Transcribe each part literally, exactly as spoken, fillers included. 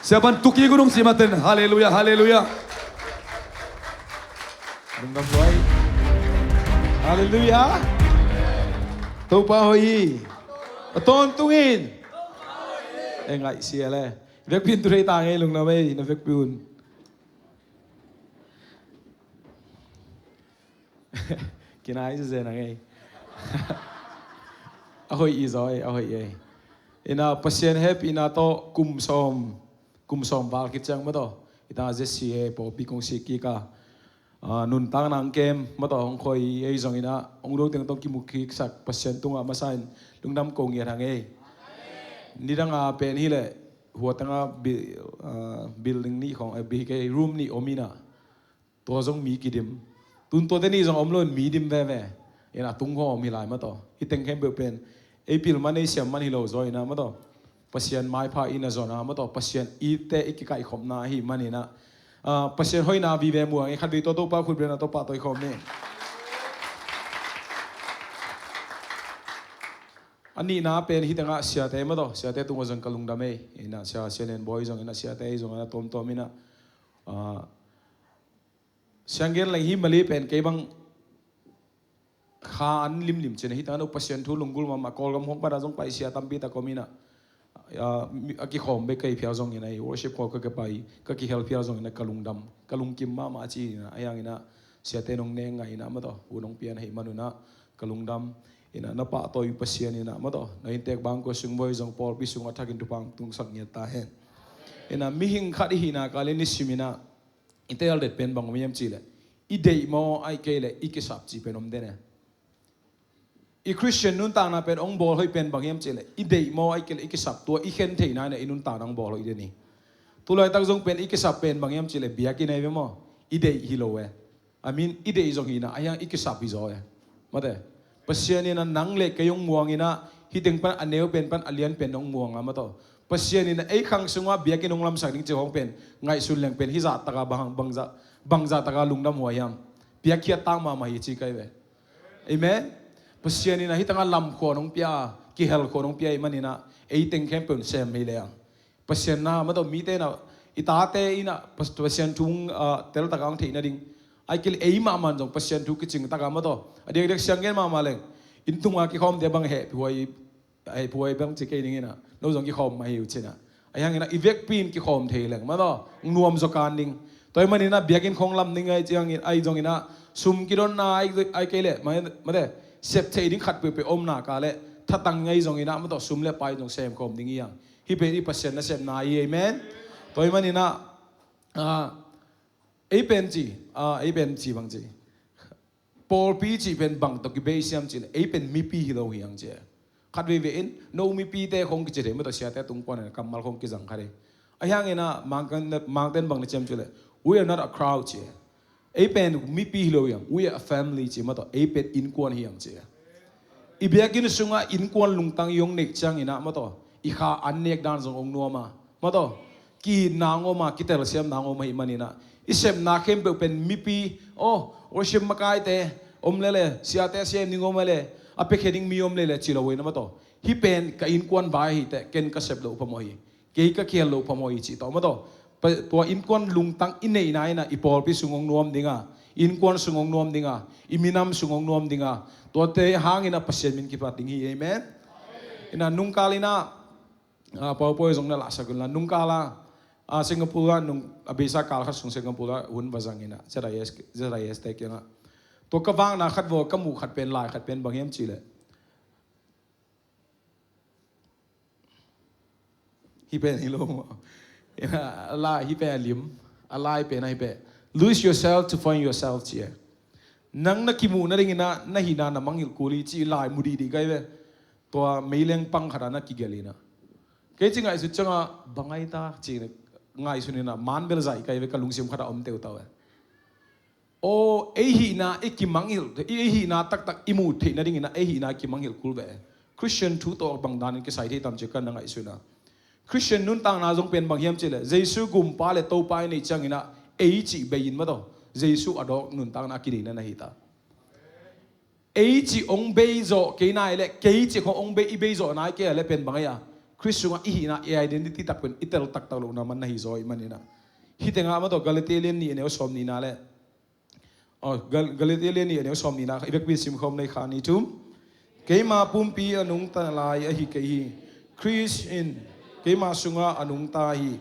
Siapa tuki gunung simaten. Haleluya, haleluya. Lungdam tuai. Haleluya. Topa hoih hi. A tawntungin. E ngai sia le. Vekpi un tu rei ta ngei lungdam ei, na vekpi un. Kinai zen a ngei. A hoih i zaw ei, a hoih ei. Ina Pasian hehpihna tawh kum sawm, kum sawm val khit ciang maw tawh. Ita Z C A pawlpi kong sik kik a. Ah, nuntakna ang kem maw tawh, hong khoi ei zong ina, hong do teng tawh kimu kiksak Pasian tungah masa in lungdam kong ngiat hang ei. Nidang a pen hi leh, hua tanga bi-, ah, building nih khong, eh, bi kei room nih om ina. Tua zong mi kidim. Tun tuate nih zong om lo in mi dim veve. Ina tung khong om hi lai maw tawh. Hi teng khempeuh pen. Ei pil man ei siam man hi lo zaw ina maw tawh. Pasian maipha ina zaw na maw tawh. Pasian itte i kikaihkhopna ahi man ina. Ah, Pasian hoihna vive muang ei khat vei tua Topa khut bia na Topa tawi khawm ni. A nihna pen hi tengah siate maw tawh. Siate tungah zong ka lungdam ei. Ina sia, sia nen bawi zong ina siate ei zong ina tuamtuam ina. Ah, Sianggen leng hi mali pen kei bang kha an limlim cin a hi ta no Pasian thu lunggulh mahmah Kawlgam hong pan a zong paisia tampi tak om ina, ah, mi, a kikhawm bek kei phial zong ina, i worship khawm ka kipai, ka kihel phial zong ina ka lungdam, ka lungkim mahmah ci ina, a hiang ina siate nong neng ngai ina maw tawh, u nong pian hei man una ka lungdam ina, na pahtawi Pasian ina maw tawh, na inntek bang ko sung voi zong pawlpi sung a thakin thupha tungsak ngiat ta hen. Ina mihing khat i hihna kal in i sim ina, i tel det pen bang om hiam cihleh, i deih maw ai kei leh i kisap ci pen om den e. I Christian nuntakna pen ong bawl hoih pen bang hiam cihleh, i deih maw ai kei leh i kisap, tua i khen theihna ina i nuntakna ong bawl hoih den hi. Tulaitak zong pen i kisap pen bang hiam cihleh, biakinn ei ve maw, i deih hi lo e. I mean, i deih zong hi ina, a hiang i kisap hi zaw e. Mate, Pasian ina nang le kei ong muang ina, hi teng pan a neu pen pan a lian pen ong muang a maw tawh. Pasian ina ei khang sunga biakinn ong lamsak ding ci hong pen, ngaihsun leng pen hi zah taka bang, bang zah, bang zah taka lungdam huai hiam. Piakkhiat tak mahmah hi ci kai ve. Amen. Pasian ina hi tanga lam khua nong pia, kihel khua nong pia i man ina, ei teng khempeuh sem hi le ang. Pasian na maw tawh, mite na, i tate ina Pas-, Pasian thu, ah, tel taka ang theihna ding. Ai kil ei mahmah zong Pasian thu kicing taka maw tawh. A diakdiak sianggen mahmah leng. Inn tunga kikhawmte bang hehpih huai, hehpih huai bang ci kei ding ina. No zong kikhawm mah hi uh cina. A hiang ina i vekpi in kikhawm thei leng maw tawh. Nuam zaw kan ding. Tua i man ina biakinn khong lam ding ai ciang in, ai zong ina sum kidonna ai, ai kei leh, ma-, mate, sep thei ding khat peuhpeuh omna ka leh, thatang ngai zong ina maw tawh sum le pai zong sem khawm ding i ang. Hi pen i Pasian nasepna hi, amen. Tua i man ina, ah, ei pen ci, ah, ei pen ci bang ci. Pawlpi cih pen bang tawh kibei siam cihleh, ei pen mipi hi lo hi ang ci. Khat veivei in, no mipite khong kici thei maw tawh siate tung kuan in kammal khong kizang khat hi. A hiang ina, Mangkang, Mangten bang na ciam cihleh, we are not a crowd ci. Ei pen mipi hi lo hiam, we are a family ci maw tawh, ei pen innkuan hi hiam ci. I biakinn sungah innkuan lungtang i hong neih ciang ina maw tawh, i kha an nek dan zong hong nuam a, maw tawh, ki-itna hong om a, kitelsiamna hong om ahih man ina, i sepna khempeuh pen mipi, aw, worship makaite om lele, siate sem ding om lele, a piakhia ding mi om lele ci lo ina maw tawh. Hi pen ka innkuan vai ahi teh, ken ka sep loh phamawh hi. Kei ka kihel loh phamawh hi cih tawh maw tawh. Pa-, tua innkuan lungtang i neihna ina i pawlpi sung hong nuam dinga, innkuan sung hong nuam dinga, i minam sung hong nuam dinga, tuate hang ina Pasian min kipat ding hi, amen. Ina nungkal ina, ah, paupau zong na lahsak unla, nungkal a, ah, Singapore a nung, a beisa kal khat sung Singapore a hun va zang ina, Z I S, Z I S te kiangah. Tua ka vakna khat vaw, ka muh khat pen, lai khat pen bang hiam cihleh. Hi pen hi lo maw. A lai hi pen a lim. A lai pen a hi pen. Lose yourself to find yourself ci e. Nang na kimuh nading ina, na hihna na mangngilh kul hi ci lai mu dihdih kai ve. Tua meileng pang khat a na kigelh ina. Kei ci ngaihsut cianga bang ai ta ci ngaihsun ina man bel zaih kai ve ka lungsim khat a om teutau e. Aw, ei hihna i kimangngilh, ei hihna taktak i muh theih nading ina ei hihna kimangngilh kul ve. Christian thu tawh bang danin kisai thei tam ci ka na ngaihsun a. Christian nuntakna zong pen bang hiam cihleh, Jesu gumpa le Topa i neih ciang ina ei cih bei in maw tawh, Jesu a dawk nuntakna a kideihna na hi ta. Ei cih hong bei zawh kei nai leh, kei cih khong hong bei, i bei zawh nai kei a leh pen bang ei a. Khrist sungah i hihna, i identity tak pen i tel taktak lohna man na hi zaw ahih manin ah, hih tengah mah tawh Galatia lian nih a neu sawm nihna le, aw, Gal- Galatia lian nih a neu sawm nihna kha i vekpi in simkhawm ni, khat, nih, thum. Keima pumpi a nungta lai ahi kei hi. Khrist in keima sungah a nungta hi.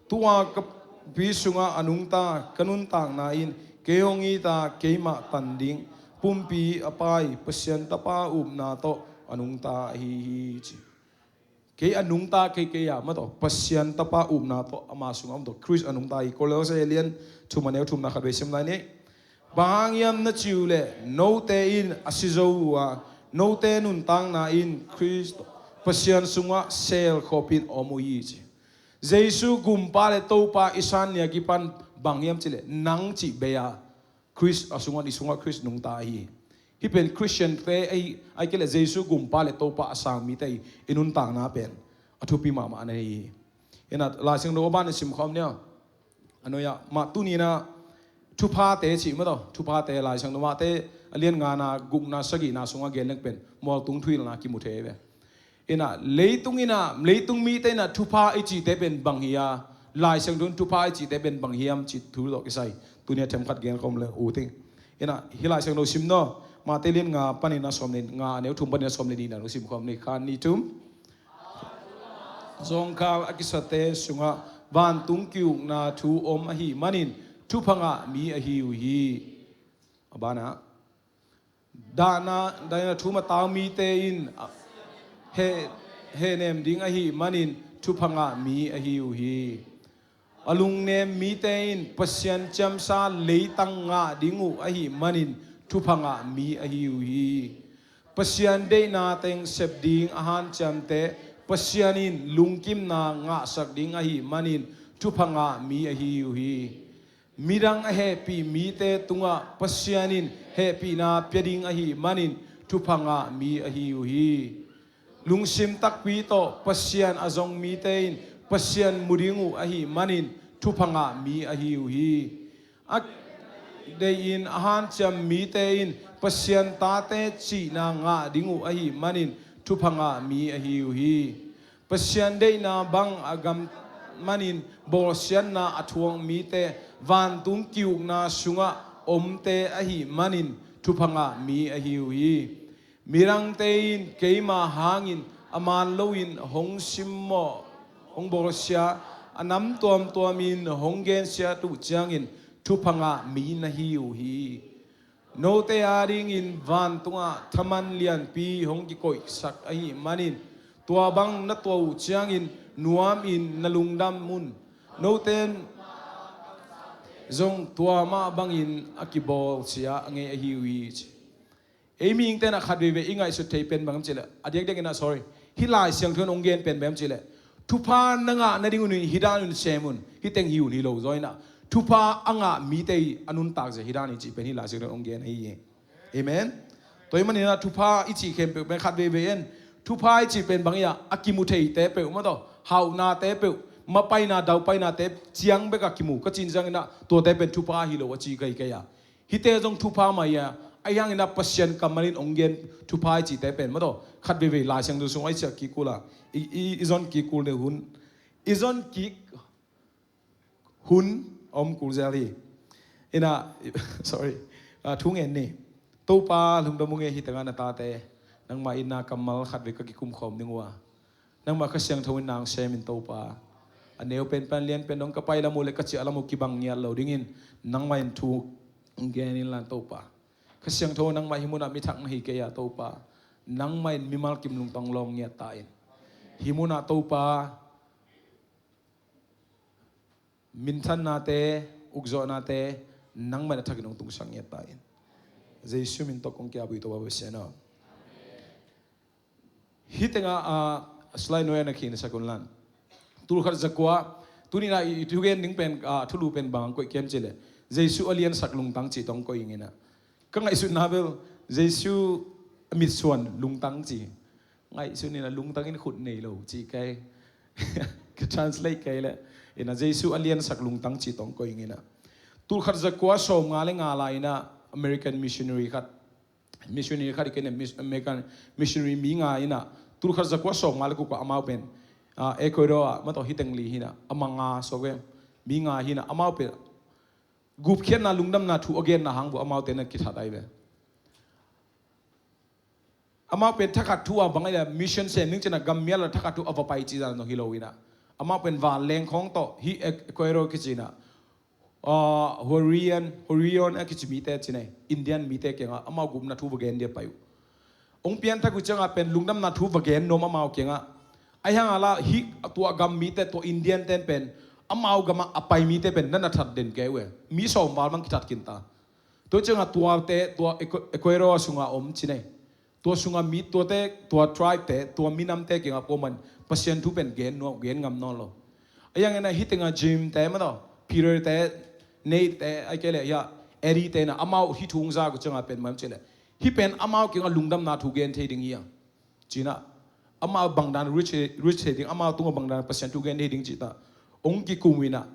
Tua ka pumpi sungah a nungta ka nuntakna in kei hong it a, keimah tan ding pumpi a pai Pasian Tapa upna tawh a nungta ahi hi, ci. Kei a nungta kei kei a, mah tawh Pasian Tapa upna tawh, ama sungah om tawh Khrist a nungta hi. Kolose lian thum a neu thumna khat vei sim lai ni. Bang hang hiam na cih uh leh, note in a si zo uh a, note nuntakna in Khrist Pasian sungah sel khawpin om uh hi, ci. Jesu Gumpa le Topa i san ni a kipan bang hiam cih leh, nang cih bei a Khrist a sungah, i sungah Khrist nungta ahi hi. Hih pen Khristiante ahi, ahih kei leh Jesu Gumpa le Topa a sang mite i nuntakna pen a thupi mahmah na hi hi. Inah Lai Siangtho a ban in simkhawm ni a. A nuai-ah mah tuni inah thuphate cih mah tawh, thuphate Lai Siangtho Mate a lian ngana, gukna, sagihna sungah gen leng pen mualtung thuhilhna kimu thei ve. Inah leitung inah, leitung mite inah thupha i cihte pen bang hi a, Lai Siangtho in thupha i cihte pen bang hiam cih thu tawh kisai tuni a themkhat gen khawm le uh ting. Inah hih Lai Siangtho sim ni a, Mate lian nga panin a sawm le nga, a neu thum panin a sawm le nihna uh simkhawm ni, khat, nih, thum. Zawngkhal a kisate sungah vantung ki-ukna thu om ahih manin thupha ngah mi ahi uh hi. A banah, dahna, dahna thu matau mite in, ah, heh, hehnem ding ahih manin thupha ngah mi ahi uh hi. A lungnem mite in Pasian ciamsa leitang ngah ding uh ahih manin thupha ngah mi ahi uh hi. Pasian deihna teng sep ding a hanciamte Pasian in lungkimna ngahsak ding ahih manin thupha ngah mi ahi uh hi. Midang a hehpih mite tungah Pasian in hehpihna pia ding ahih manin thupha ngah mi ahi uh hi. Lungsim takpi tawh Pasian a zong mite in Pasian mu ding uh ahih manin thupha ngah mi ahi uh hi. A deih in a hanciam mite in Pasian tate cihna ngah ding uh ahih manin thupha ngah mi ahi uh hi. Pasian deihna bang a gamtat manin bawlsiatna a thuak mite vantung ki-ukna sungah omte ahih manin thupha ngah mi ahi uh hi. Midangte in keima hangin a man loin hong simmawh, hong bawlsia, a nam tuamtuamin hong gensiat uh ciangin thupha ngah mi na hi uh hi. Note adingin vantungah thaman lianpi hong kikoihsak ahih manin tua bang na tuah uh ciangin nuamin na lungdam un. Note zong tua mah bangin a kibawlsia ngei ahi uh hi, ci. Ei mihingte inah khat veivei i ngaihsut thei pen bang hiam cih leh, a diakdiak inah, sorry, hih Lai Siangtho in hong gen pen bang hiam cih leh, thupha na ngah nading un hih dan un sem un, hih teng hi un hi lo zaw inah, thupha a ngah mite i a nuntak zia hih dan hi cih pen hih Lai Siangtho in hong gen ahi hi. Amen. Tua ahih manin ah thupha i cih khempeuh pen khat veivei en, thupha i cih pen bang hiam, a kimu theite peuh mah tawh, hauhnate peuh, mapaina daupainate ciang bek a kimu ka cih ciangin ah tuate pen thupha hi lo a ci kei kei a. Hihte zong thupha mah hi a, ahi hangin ah Pasian kammal in hong gen thupha i cihte pen mah tawh khat veivei Lai Siangtho sung a i ciah kik kul a, i, i, i zon kik kul ding hun, i zon kik hun a om kul zel hi. Inah, sorry, ah, thu ngen ni. Topa, lungdam ung e, hih tengah na tate nangmah in na kammal khat vei ka kikum khawm ding uh a, nangmah Kha Siangtho in nang sem in Topa. A neu pen pan lian pen dong ka pai lam uh le ka ciah lam uh kibang ngiat lo dingin nangmah in thu gen in lan Topa. Kha Siangtho, nangmah hih munah mi thak na hi kei a Topa, nangmah in mimal kim lungtang lawng ngiat ta in. Hih munah Topa, minthannate, ukzawhnate nangmah in a thakin hong tungsak ngiat ta in. Jesu min tawh kong kiap uh hi Topa Pasian aw. Hih tengah, ah, slide nuai a na khinsak un lan. Tulkhat zakua, tuni inah i, i thugen ding pen, ah, thulu pen bang koih kiam cih leh, Jesu a liansak lungtang cih tawh koih ing inah. Ka ngaihsutna bel Jesu a mitsuan lungtang ci. Ngaihsun inah lungtang in khut nei lo ci kei. Ka translate kei leh, inah Jesu a liansak lungtang cih tawh koih ing inah. Tulkhat zakua sawmnga le nga lai inah American missionary khat, missionary khat i kei inah, mis-, American missionary mi nga inah, tulkhat zakua sawmnga le guk ah amau pen ah, Ecuador ah, mataw, hi teng li hi na, a ma nga sawk ve, mi nga hi na, amau pen gupkhiatna, lungdamna thu a genna hang vua amaute na kithat ai ve. Amau pen thakhat thu a bang ai le mission sem ning cina gam mial a thakhat thu a va pai ci zan zong hi lo ina. Amau pen vanleng khawng tawh hi Ecuador kici na, ah, Horian, Horian a kici mite cine, Indian mite kiangah amau gupna thu va gen dia pai uh. Ong pianthak uh ciangah pen lungdamna thu va gen nuam amau kiangah. Ai hang a la hi tua gam mite, tua Indian ten pen amau gamah a pai mite pen na na that den kei uh e. Mi sawm val bang kithat kinta. Tua ciangah tuate, tua Ecuador sunga om cine. Tua sunga mi tuate, tua tribe te, tua minamte kiangah pawman Pasian thu pen gen nuam, gen ngam nawn lo. A yang ena hi tenga Jim te mataw, Peter te, Nate te, ai kei le ya, Eddie te na, amau hi thu ong za ku ciangah pen mam cile. Hi pen amau kiangah lungdamna thu gen thei ding hi a. Cina, amau bangdan rich, rich thei ding, amau tunga bangdan Pasian thu gen thei ding cita. Ong kikum ina.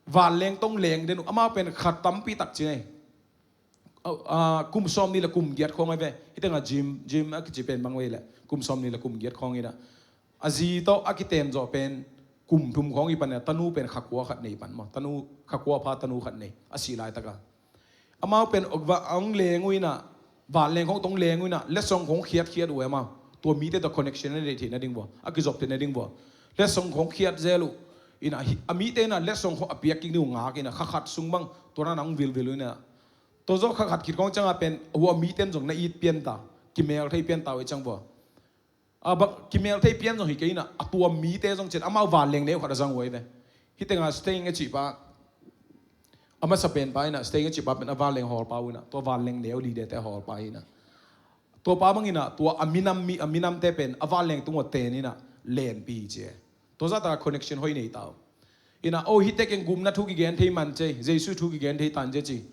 Vanleng tong leng den, amau pen khat tampi tak cine. Ah, kum sawm ni le kum giat khawng ai ve. Hi tenga Jim, Jim a kici pen bang vei le. Kum sawm ni le kum giat khawng ina. A zi tawh a kitem zawh pen kum thum khawng i pan ina, tanu pen khakua khat nei pan maw. Tanu, khakua pha tanu khat nei. A si lai taka. Amau pen ong leng uh ina, vanleng khawng tong leng uh ina, letsong khawng khiatkhiat uh e amau. Tua mite tawh connection a nei theihna ding vua. A kizop theihna ding vua. Letsong khawng khiat zel uh. Ina, a mite ina, letsong khawng a piak kik ding uh ngak ina, kha khat sung bang, tua na nang vilvil uh ina. Tua zawh kha khat khit khawng ciangah pen, hua miten zong na it pianta, kimel thei pianta uh e ciang vua. A bang, kimel thei pian zong hi kei ina, a tua mite zong cin, amau vanleng neu khat a zang uh ai ve. Hi tenga Steng a cihpa, a masa penpa ina, Steng a cihpa pen a vanleng hawlpa uh ina, tua vanleng neu lidete hawlpa ina. Tua pa bang ina, tua a minam mi, a minamte pen, a vanleng tungua ten ina, lenpi hi ci e. Tua zata connection hoi nei tau. Ina, o, hi tekeng gupna thu kigen thei man cei, Jesu thu kigen thei tan cei ci.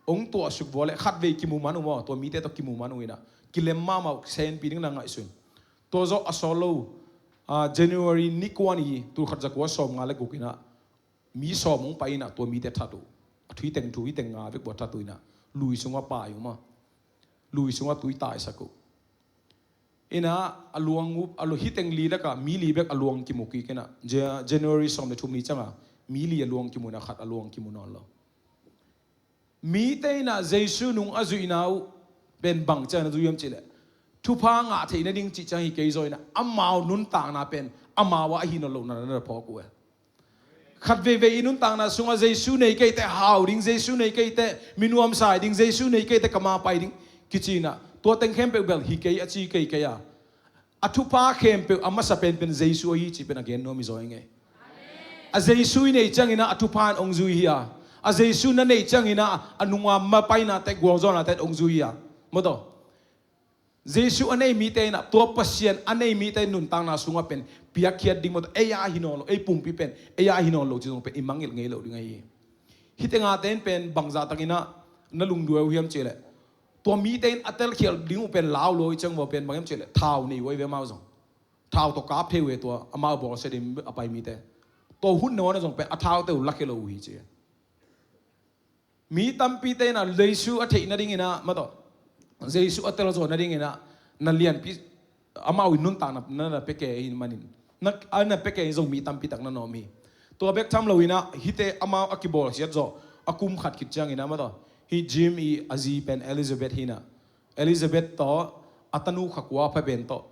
Ong tuah suk vua le khat vei kimu man uh maw, tua mite tawh kimu man uh ina. Kilem mahmah uh, senpi ding na ngaihsun. Tua zawh a sawl lo, ah, January ni kua ni, tul khat za kua sawm nga le guk ina. Mi sawm ong pai ina, tua mite that uh. A thu hi teng thu, hi teng nga vek vua that uh ina. Lui sungah pai uh maw. Lui sungah tui taisak uh. Ina, a luang uh, a lu-, hi teng li laka, mi li bek a luang kimu kik ina. Ja-, January sawm le thum ni cianga, mi li a luang kimu ina, khat a luang kimu nawn lo. Mite ina Jesu nung a zuihna uh pen bang ciang na zui hiam cih le. Thupha ngah theihna ding cih ciang hi kei zaw ina, amau nuntakna pen, amau ah ahi nawn lohna na phawk uh e. Khat veivei i nuntakna sungah Jesu nei keite hau ding, Jesu nei keite minuamsa ding, Jesu nei keite kama pai ding kici ina, tua teng khempeuh bel hi kei a ci kei kei a. A thupha khempeuh a masa penpen Jesu ahi ci pen a gen nuam hi zaw ing e. A Jesu i neih ciangin ah a thupha in hong zui hi a. A Jesu na neih ciangin ah a nunga mapainate, gualzawhnate hong zui hi a. Maw taw. Jesu a nei mite in ah, tua Pasian a nei mite nuntakna sungah pen piakkhiat ding maw taw. Ei a hi nawn lo, ei pumpi pen ei a hi nawn lo ci zong pen i mangngilh ngei lo ding ahi hi. Hih tengah tein pen bangzah takin ah na lungduai uh hiam cih leh, tua mite in a telkhialh ding uh pen lau lo i ciang vua pen bang hiam cih leh thau nei uh ahi ve amau zong. Thau tawh kap thei uh e tua amau bawlsia ding a pai mite. Tua hun nawn a zong pen a thaute uh lakhia lo uh hi ci. Mi tampite in ah Jesu a theih nadingin ah, maw taw, Jesu a telzaw nadingin ah na lianpi, amau in nuntakna na, na pia kei ahih manin, na, a na pia kei zong mi tampi tak na na om hi. Tua bek tham loin ah hihte amau a kibawlsiat zawh a kum khat khit ciangin ah, maw taw, hih Jim i a zi pen Elizabeth hi in ah, Elizabeth tawh a tanu kha kua pha pen tawh,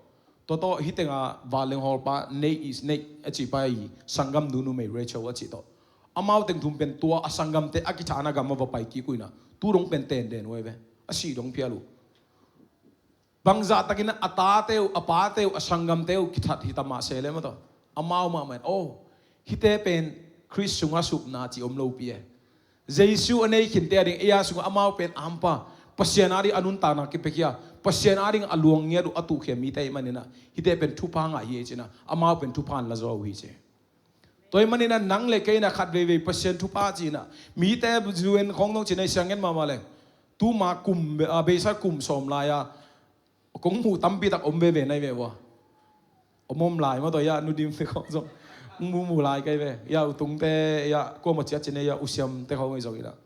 tua tawh hih tengah vanleng hawlpa Nate i, Nate a cihpa i sanggamnu numei Rachel a cih tawh, amau teng thum pen tua a sanggamte a kithahna gam a va pai kik uh in ah tu dong pen tenden uh ahi ve. A sih dong phial uh. Bangzah takin ah a tate uh, a pate uh, a sanggamte uh kithat hi ta mah se le, maw taw, amau mahmah in, aw, hihte pen Khrist sungah supna cih om lopi e. Jesu a nei khinte a ding ei a sungah amau pen a hampa, Pasian a ding a nuntakna kipiakhia, Pasian a ding a luang ngiat uh a tuhkhia mite ahih manin ah hihte pen thupha ngah hi e ci in ah amau pen thupha in la zaw uh hi ci. Tua ahih manin ah nang le kei in ah khat veivei Pasian thupha ci in ah mite zuen khawng dong ci in ah i siang ngen mahmah leng, tuma kum, ah, beisa kum sawm lai-a kong muh tampi tak om veve na hi ve ua. Om om lai, maw taw, ya, Nu Dim te khawng zong hong muhmuh lai ka hi ve. Ya, U Tung te, ya, kuamah ciat ci in ah, ya, U Siam te khawng hi zong in ah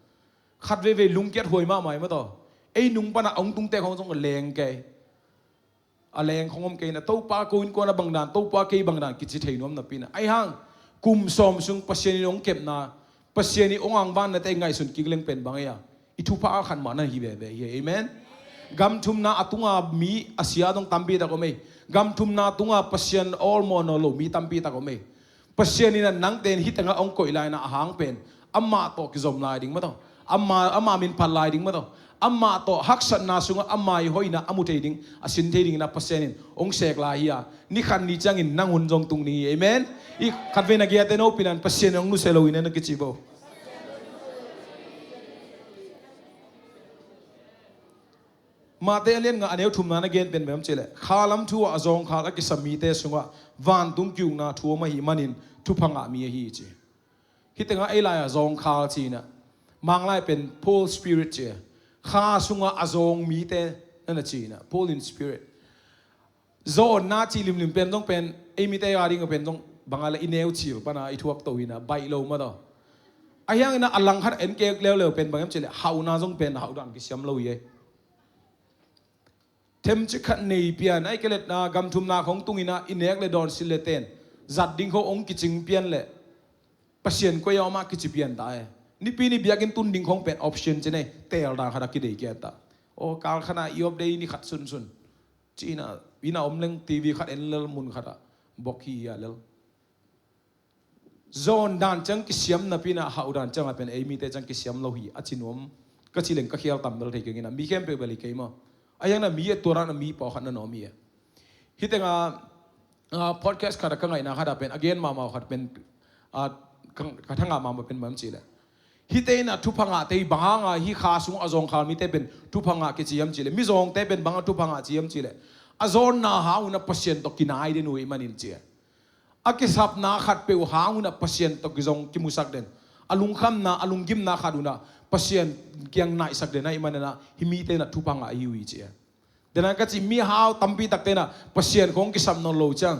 khat veivei lungkiat huai mahmah hi, maw taw. Ei nung pan ah hong tungte khawng zong leng kei. A leng khong om kei na, Topa ko innkuan a bang dan, Topa kei bang dan kici thei nuam napi na. Ahi hang kum sawm sung Pasian in hong kepna, Pasian in hong angvannate ngaihsun kik leng pen bang ei a, i thupha a khat mah na hi veve hi. Amen. Gam thumna a tunga mi a sia dong tampi tak om ei. Gam thumna tunga Pasian awlmawh nawn lo mi tampi tak om ei. Pasian in a nangte in hih tengah hong koih lai na a hang pen amah tawh kizom lai ding mah tawh, amah, amah min phat lai ding mah tawh, amah tawh haksatna sungah amah i hoihna a mu thei ding, a sin thei ding in a Pasian in hong sek lai hi a, ni khat ni ciangin nang hun zong tung ding hi. Amen. I khatvei na giate no pinan Pasian in hong nusia lo in a na kici bo. Mate a lian nga a neu thumna na gen pen bem cileh, khalam thu ah a zawngkhal a kisam mite sungah vantung ki-ukna thu om ahih manin thupha ngah mi ahi ci. Hih tengah ei lai a zawngkhal ci-inah, Manglai pen Poor in Spirit ci. Kha sungah a zawng mite na na ci-inah, Poor in Spirit. Zawnna cih limlim pen zong pen ei mite a ding a pen zong bang a le i neu cil pana i thuak to hi na, baih lo mah tawh. Ahi hangin a langkhat en kei leuleu pen bang hiam cileh, hauhna zong pen hauh dan kisiam lo hi ei. Themci khat nei pian, ahih kei leh gam thumna khong tung in a, i nek le dawn, sil le ten zat ding khong hong kicing pian leh Pasian koi a om a kici pian ta e. Nipi ni biakinn tun ding khong pen option ci nei, teel dan khat a kidei kia ta. Aw, kal khat a i op dei ni khat sunsun ci-inah, inn a om leng TV khat en lel, mun khat ah bok hi a lel. Zawn dan ciang kisiam napi-in a, hauh dan ciang a pen ei mite ciang kisiam lo hi a ci nuam ka ci leng ka khial tam bel thei keng in a, mi khempeuh bel hi kei maw. A hiang na mi a tua dan a mi pawlkhat na nuam hi a. Hih teng a, a, podcast khat a ka ngaihna khat a pen a gen mahmah khat pen, a, ka, ka thangah mahmah pen bang hiam cih leh, hihte in a thupha ngahte hi bang hang a hih kha sung a zawngkhal mite pen thupha ngah kici hiam cih leh, mizawngte pen bang a thupha ngah ci hiam cih leh, a zawnna hang un a Pasian tawh kinai den uh ahih manin ci a. A kisapna khatpeuh hang un a Pasian tawh kizong kimusak den, a lungkhamna, a lunggimna khat un a Pasian kiang naihsak den ahih manin a, hih mite in a thupha ngah hi uh hi ci a. Dena ka cih, mihau tampi takte in a Pasian khong kisap nawn lo ciang,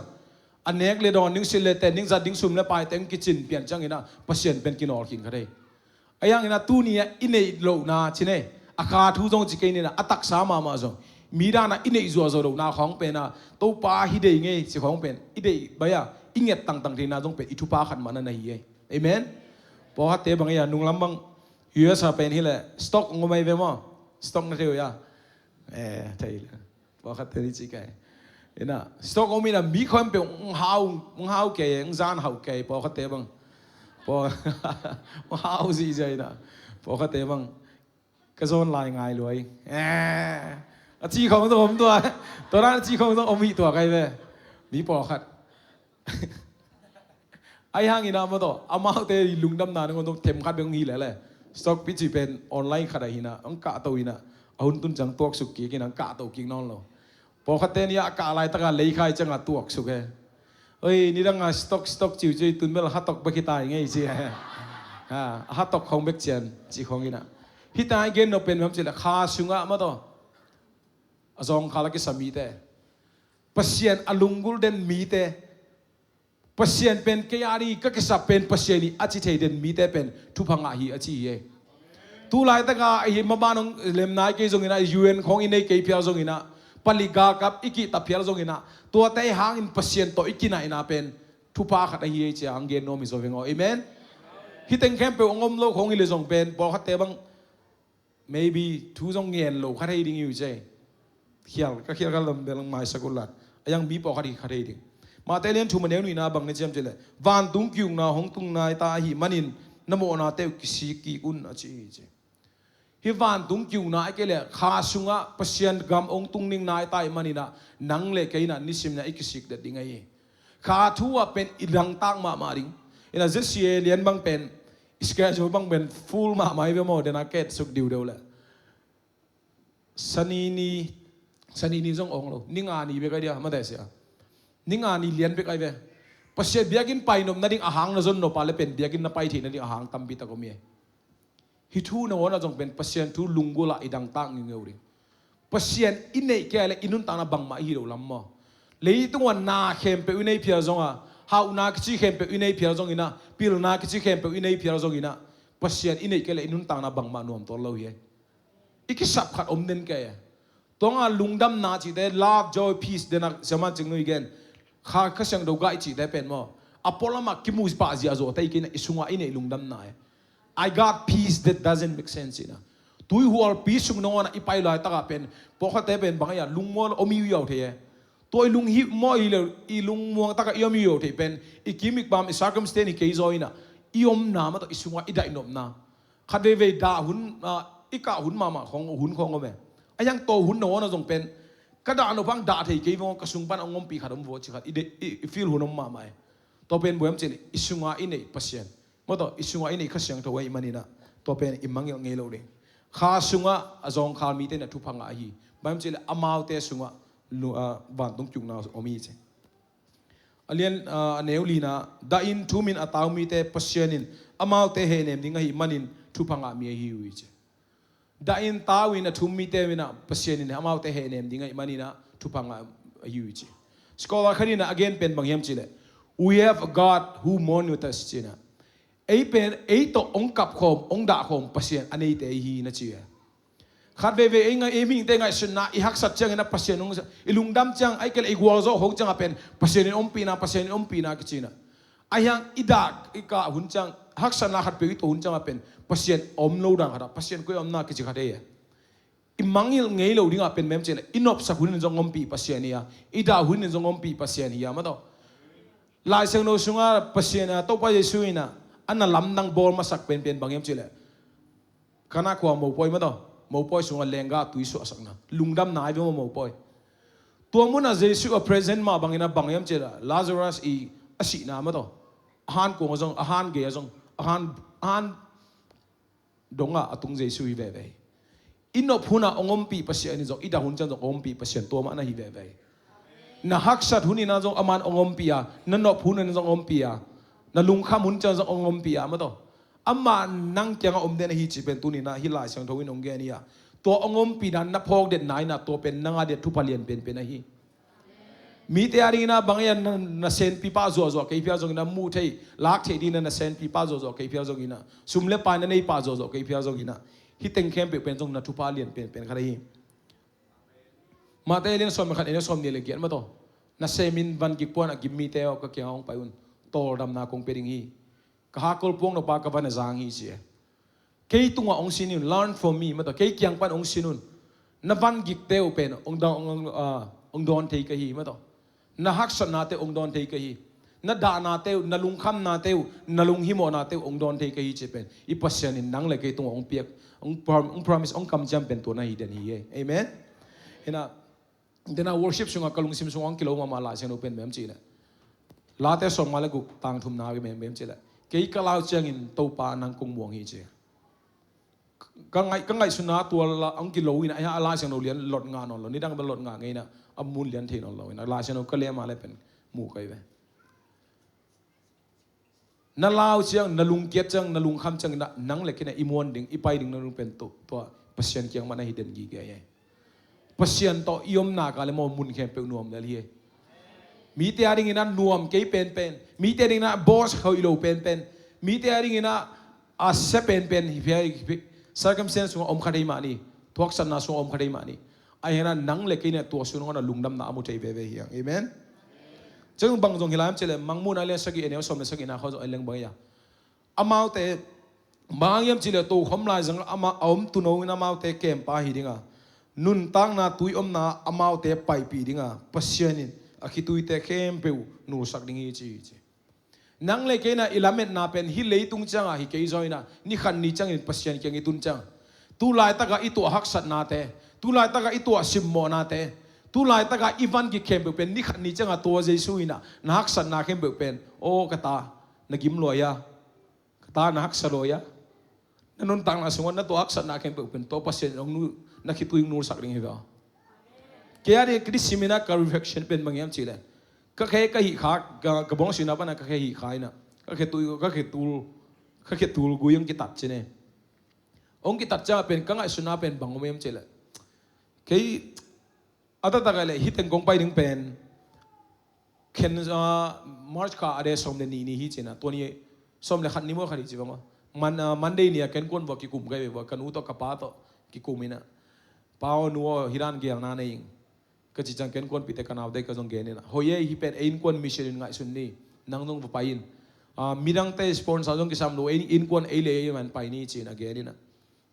a nek le dawn ding, sil le ten ding, zat ding, sum le paite hong kicin pian ciangin a Pasian pen kinawl khin kha thei. A hiangin a tuni a i neih lohna ci nei, a kha thu zong ci kei ni na, a taksa mahmah zong, mi dan a i neih zuahzuah lohna khawng pen a, Topa hi dei ngei ci khawng pen i deih bai a, i nget tangtang theihna zong pen i thupha khat mah na na hi ei. Amen. Pawlkhatte bang ei a, nunglam bang U S a pen hi leh stock ngom ai ve maw? Stock na thei uh a. Eh, thei le. Pawlkhatte ni ci kai. Ina, stock om ina, mi khawng peuh hong hau, hong hau kei, hong zan hau kei, pawlkhatte bang. Pawl, hong hau zihziah ina. Pawlkhatte bang. Ka zawn lai ngai luai. Eh, a ci khawng zong om tua. Tua dan a ci khawng zong om hi tua kai ve. Mi pawlkhat. Ahi hangin a maw tawh, amaute i lungdamna nangawn tawh themkhat bek hong hi lele. Stock pi ci pen online khat ah hi na, hong kahto hi na. A hun tun ciang tuaksuk kik hi na, hong kahto kik nawn lo. Pawlkhatte ni a kah laitaka leikhai cianga tuaksuk e. Oi, nidanga stock, stock ciuciu i tun bel hatok bek hi tai ngei ci e. Ha, hatok khawng bek cian ci khawng hi na. Hita i gen nop pen bang hiam cih leh kha sungah maw tawh, a zawngkhal a kisa mite, Pasian a lunggulh den mite, Pasian pen kei a ding hi, ka kisap pen Pasian hi a ci thei den mite pen thupha ngah hi a ci hi ei. Tu laitaka ahi maban hong lem nai kei zongin a, U N khawng i nei kei phial zongin a, palik galkap i kihta phial zongin a, tuate hangin Pasian tawh i kinaihna pen thupha khat ahi ei ci a hong gen nuam hi zaw veng aw. Amen. Hih teng khempeuh hong om lo khawng hi leh zong pen pawlkhatte bang maybe thu zong ngen lo kha thei ding hi uh ci. Khial, ka khial ka lam bel maisak uh lat. A hiang mi pawlkhat hi kha thei ding. Mate lian thum a neu nihna bang na ci hiam cih leh, vantung ki-ukna hong tung nai ta ahih manin na mawhnate uh kisik kik un a ci hi ci. Hih vantung ki-ukna ahih kei leh kha sungah Pasian gam hong tung ding nai ta ahih manin a, nang le kei in a nisim in a i kisik det ding ahi hi. Kha thu ah pen i dangtak mahmah ding. Ina Z C A lian bang pen, schedule bang pen full mahmah hi ve maw, dena ketsuk diudeu leh. Sani ni, Sani ni zong ong lo. Ni nga ni bek ai dia, mate sia. Ni nga ni lian bek ai ve. Pasian biakinn pai nop nading a hang na zon nop a leh pen biakinn na pai theih nading a hang tampi tak om hi. Hih thu nangawn ah zong pen Pasian thu lunggulh a i dangtak ngeungeu ding. Pasian i neih kei a leh i nuntakna bangmah i hi loh lam maw. Leitung ah na khempeuh i nei phial zong a, hauhna kici khempeuh i nei phial zongin a, pilna kici khempeuh i nei phial zongin a, Pasian i neih kei a leh i nuntakna bangmah nuam tuan lo hi. I kisap khat om den kei a. Tua nga lungdamna cihte, love, joy, peace, dena siaman cing nui gen. Kha, Kha Siangtho gah i cihte pen maw, a pualamah kimu pahzia zawh tei kei na, i sungah i neih lungdamna e. I got peace that doesn't make sense ina. Tuihualpi sung nangawn ah i pai laitakah pen, pawlkhatte pen bang a, lungmuang om i uh thei e. Tua i lung hi maw, i le, i lungmuang takah i om i uh thei pen, i kim i pam, i circumstance hi kei zaw ina, i omna mah tawh i sungah i daihnopna. Khat veivei dah hun, ah, i kah hun mahmah khong, hun khong om e. A hiang tawh hun nangawn ah zong pen, ka dah nop hang dah thei kei vong, ka sung pan a ngompih khat om vaw ci khat, i de, i, i feel hun om mahmah e. Tua pen bang hiam cih leh, i sungah i neih Pasian, maw tawh, i sungah i neih Kha Siangtho ahih manin ah, tua pen i mangngilh ngei lo ding. Kha sungah a zawngkhal mite na thupha ngah ahi. Bang hiam cih leh, amaute sungah lu-, ah, vantung kiukna om hi ci. A lian, ah, a neu lina, dahin thumin a tau mite Pasian in amaute hehnem ding ahih manin thupha ngah mi ahi uh hi ci. Dahin tau in a thum mite in ah Pasian in amaute hehnem ding ahih manin ah thupha ngah ahi uh hi ci. Scholar khat in ah a gen pen bang hiam cih leh, "We have a God who mourns with us," ci ina. Ei pen, ei tawh hong kapkhawm, hong dahkhawm Pasian a neite i hi na ci e. Khat veivei ei ngai, ei mihingte ngaihsutna, i haksat ciangin ah Pasian hong, i lungdam ciang, ahih kei leh i gualzawh khong ciangah pen Pasian in ompihna, Pasian in ompihna kici ina. A hiang i dah, i kah hun ciang, haksatna khatpeuh i tuah hun ciangah pen Pasian om lo dan khatah, Pasian koi a om na kici khat hi e. I mangngilh ngei lo dingah pen bang hiam cih leh, i nopsak hun in zong ompih Pasian hi a, i dah hun in zong ompih Pasian hi a, maw tawh. Lai Siangtho sungah Pasian, ah, Topa Jesu in ah, a na lamdang bawl masak penpen bang hiam cih leh, Kana khua mopawi, maw tawh, mopawi sungah lenggah tui suahsakna, lungdamna ahi ve maw, mopawi. Tua munah Jesu a present mah bangin ah bang hiam cih leh, Lazarus i a sihna, maw tawh, a han kuang ah zong, a han gei ah zong, a han, a han dongah a tung Jesu hi veve hi. I nop hunah hong ompih Pasian in zong, i dah hun ciang zong hong ompih Pasian tua mah na hi veve hi. Na haksat hun in ah zong aman hong ompih a, na nop hun in ah zong hong ompih a, na lungkham hun ciang zong hong ompih a, maw tawh. Amah nang kiangah om den ahi cih pen tuni in ah hih Lai Siangtho in hong gen hi a. Tua hong ompih dan na phawk den na in ah, tua pen nang a diah thupha lian penpen ahi. Mite a dingin ah bang hiam, na, na senpi pah zuahzuah kei phial zongin ah, muh theih, lak theih dingin ah na senpi pah zuahzuah kei phial zongin ah, sum le pai na nei pah zuahzuah kei phial zongin ah, hih teng khempeuh pen zong na thupha lian penpen khat ahi. Matthai a lian sawm le khat, a neu sawmnih le giat, maw tawh. Nasemin van gik puan a gim mite aw, ka kiangah hong pai un, tawldamna kong pia ding hi. Ka hakkol puak nop a ka van a zang hi, ci e. Kei tungah hong sin un, learn from me, maw tawh. Kei kiang pan hong sin un. Na van gikte uh pen hong dawn, hong, hong, ah, hong dawn thei ka hi, maw tawh. Na haksatnate uh hong dawn thei ka hi. Na dahnate uh, na lungkhamnate uh, na lunghimawhnate uh hong dawn thei ka hi, ci pen i Pasian in nang le kei tungah hong piak, hong prom-, hong promise, hong kamciam pen tua na hi den hi e. Amen. Hi na, dena worship sungah ka lungsim sungah hong kilo mahmah Lai Siangtho pen bang hiam cih leh, Late sawmnga le guk, tang thumna bang hiam cih leh, kei ka lau ciangin Topa nang kong muang hi, ci. Ka ngaih, ka ngaihsutna tua la, hong kilo in ah, a Lai Siangtho lian lot ngah nawn lo, nidang bel lot ngah ngei in ah, a mun lian thei nawn lo in ah, Lai Siangtho ka lem a leh pen mu kei ve. Na lau ciang, na lungkiat ciang, na lungkham ciangin ah, nang le kei in ah i muan ding, i pai ding na lung pen tua, tua Pasian kiang mah na hi den gige hi. Pasian tawh i omna kah le maw, mun khempeuh nuam lel hi. Mite a dingin ah nuam kei penpen, mite a dingin ah boss hoih lo penpen, mite a dingin ah a sia penpen hi, hi, hi, circumstance sungah om kha thei mah ni, thuaksatna sungah om kha thei mah ni. Ahi hangin ah nang le kei in ah tua sungah na lungdamna a mu thei veve hi hang. Amen. Ciang bang zong hi lai hiam cih leh, Mangmuhna a lian sagih, a neu sawm le sagihna khawng zong en leng bang hi a. Amaute, bang hang hiam cih leh tokhom laizang a om tuuno in amaute kempa hi ding a, nuntakna tui omna amaute paipih ding a, Pasian in a khituite khempeuh nulsak ding hi, ci hi, ci. Nang le kei in ah i lametna pen hih leitung ciangah hi kei zaw in ah, ni khat ni ciangin Pasian kiang i tun ciang, tu laitakah i tuah haksatnate, tu laitakah i tuah simmawhnate, tu laitakah i van gik khempeuh pen ni khat ni ciangah tua Jesu in ah na haksatna khempeuh pen, aw ka ta, na gim lua hia? Ka ta, na haksa lua hia? Na nuntakna sungah na tuah haksatna khempeuh pen tua Pasian in hong nu-, na khitui hong nulsak ding hi ve. Kei a ding ka disimin ah ka reflection pen bang hiam cih leh, ka khe ka hih kha, ka, ka bawngsinna pan ah ka khe hih kha in ah, ka khe tui, ka khe tul, ka khe tul gui hong kitat ci ne. Hong kitat ciang pen ka ngaihsutna pen bang om hiam cih leh, kei a taktak a leh hih teng kong pai ding pen, khen, ah, March kha a date sawm le nih ni hi ci in ah, tua ni sawm le khat ni maw, khat hi ci bang maw. Man-, ah, Monday ni a ken kuan vua kikum ka hi ve vua, ka nu tawh ka pa tawh kikum in ah. Pa aw, nu aw, hi dan gelna nei ing. Ka ci ciang ken kuanpihte ka naute ka zong gen in ah, hoih ei, hih pen ei innkuan mission in ngaihsun ni. Nang zong va pai in. Ah, midangte sponsor zong kisam lo, ei innkuan ei le ei man pai ni ci-in a gen in ah.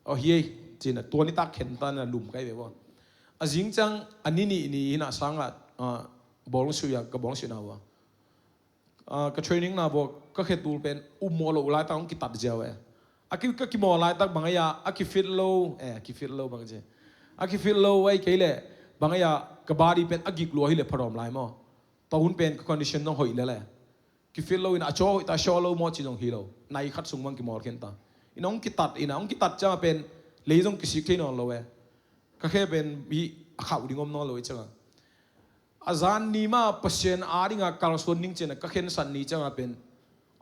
Aw hi ei ci-in ah, tua nitak khen ta in ah lum kai ve vaw. A zing ciang a ni nih ni hi in ah sangah, ah, bawlung suih ah, ka bawlung suihna uh ah. Ah, ka training na bawk, ka khe tul pen um mawh loh laitak hong kitat ziau e. A ki, ka kimawl laitak bang ei a, a kifit lo, eh, a kifit lo bang ci. A kifit lo ei kei leh, bang ei a, ka body pen a gik lua hi leh pharawm lai maw. Tua hun pen ka condition zong hoih lel e. Kifit lo in a caw hoih ta, caw lo maw ci zong hi lo. Nai khat sung bang kimawl khin ta. In hong kitat, in a hong kitat ciang a pen, lei zong kisik thei nawn lo e. Ka khe pen hi a khauh ding om nawn lo i ciang a. A zan ni mah Pasian a dingah kalsuan ding ci-in ah ka khensat ni ciangah pen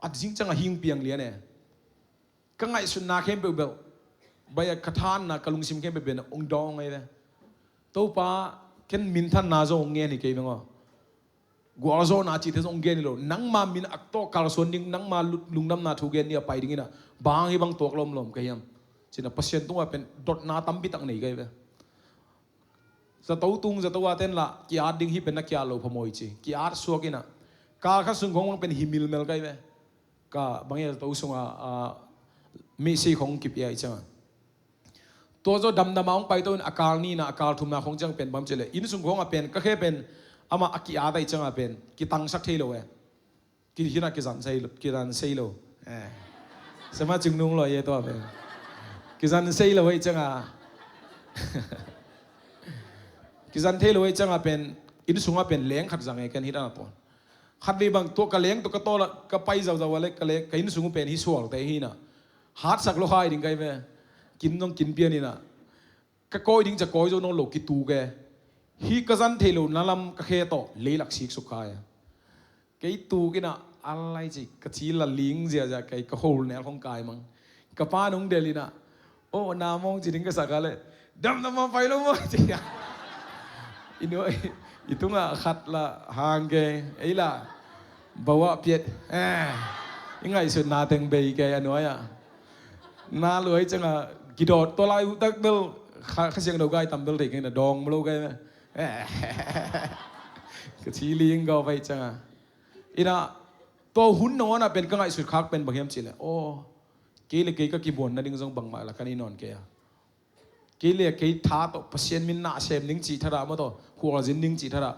a zing ciangah hing piang lian e. Ka ngaihsutna khempeuh bel, baih a ka thanna, ka lungsim khempeuh pen hong dawng ahi ve. Topa, ken minthanna zong hong ngen hi kei veng aw. Gualzawhna cihte zong hong gen hi lo. Nangma min a tawh kalsuan ding, nangma lu-, lungdamna thu gen ding a pai ding in ah, bang hi bang tuak lawmlawm ka hiam? Ci-in ah Pasian tungah pen dotna tampi tak nei ka hi ve. Zato tung, zato a ten lah, ki-at ding hi pen na ki-at lo phamawh ci. Ki-at suak in ah. Kal khat sung khong pen hi milmel kai ve. Ka bang ia zato sungah, ah, misi khong kipia i ciangah. Tua zaw damdam a hong paito in a kal nihna, a kal thumna khong ciang pen bang ci leh. Inn sung khong a pen, ka khe pen, amah a ki-at a i ciangah pen. Kitangsak thei lo e. Ki, hi in ah kizan sei lo, kizan sei lo. Eh. Sema cing nung lo ye tua pen. Kizan sei lo hei ciangah. Kizan thei lo hei ciangah pen, inn sungah pen leng khat zang e ken hi dan a tua. Khat vei bang tua ka leng tua ka tawl a, ka pai zauzau a le, ka leng, ka inn sung pen hi sualte hi in ah. Hatsak lo khai ding kai ve. Kin zong kin pian in ah. Ka kawi ding ca kawi zo nawn lo kituk e. Hih ka zan theih lohna lam ka khe tawh leilak siksuk kha e. Kei tuk in ah, a lai ci, ka ci la ling ziahziah kei, ka hol nel khong kai mang. Ka pa nung del in ah, "Aw, na mawng," ci ding ka sak a leh, "Damdam a pai lo maw?" ci a. I nuai, i tungah khat la hang kei, ei la, bawah piat, eh, i ngaihsutna teng bei kei a nuai ah. Na luai ciangah kidawt tua lai uh tak bel Kha, Kha Siangtho gai tam bel thei kei na dawng ma lo gai meh. Ka ci ling gawp aih ciangah. Inah tua hun nangawnah pen ka ngaihsut khak pen bang hiam cihleh, aw, kei le kei ka kibuan nading zong bangmah la ka nei nawn kei a. Kei le kei tha tawh Pasian min na sem ding cih thadah maw tawh, khualzin ding cih thadah.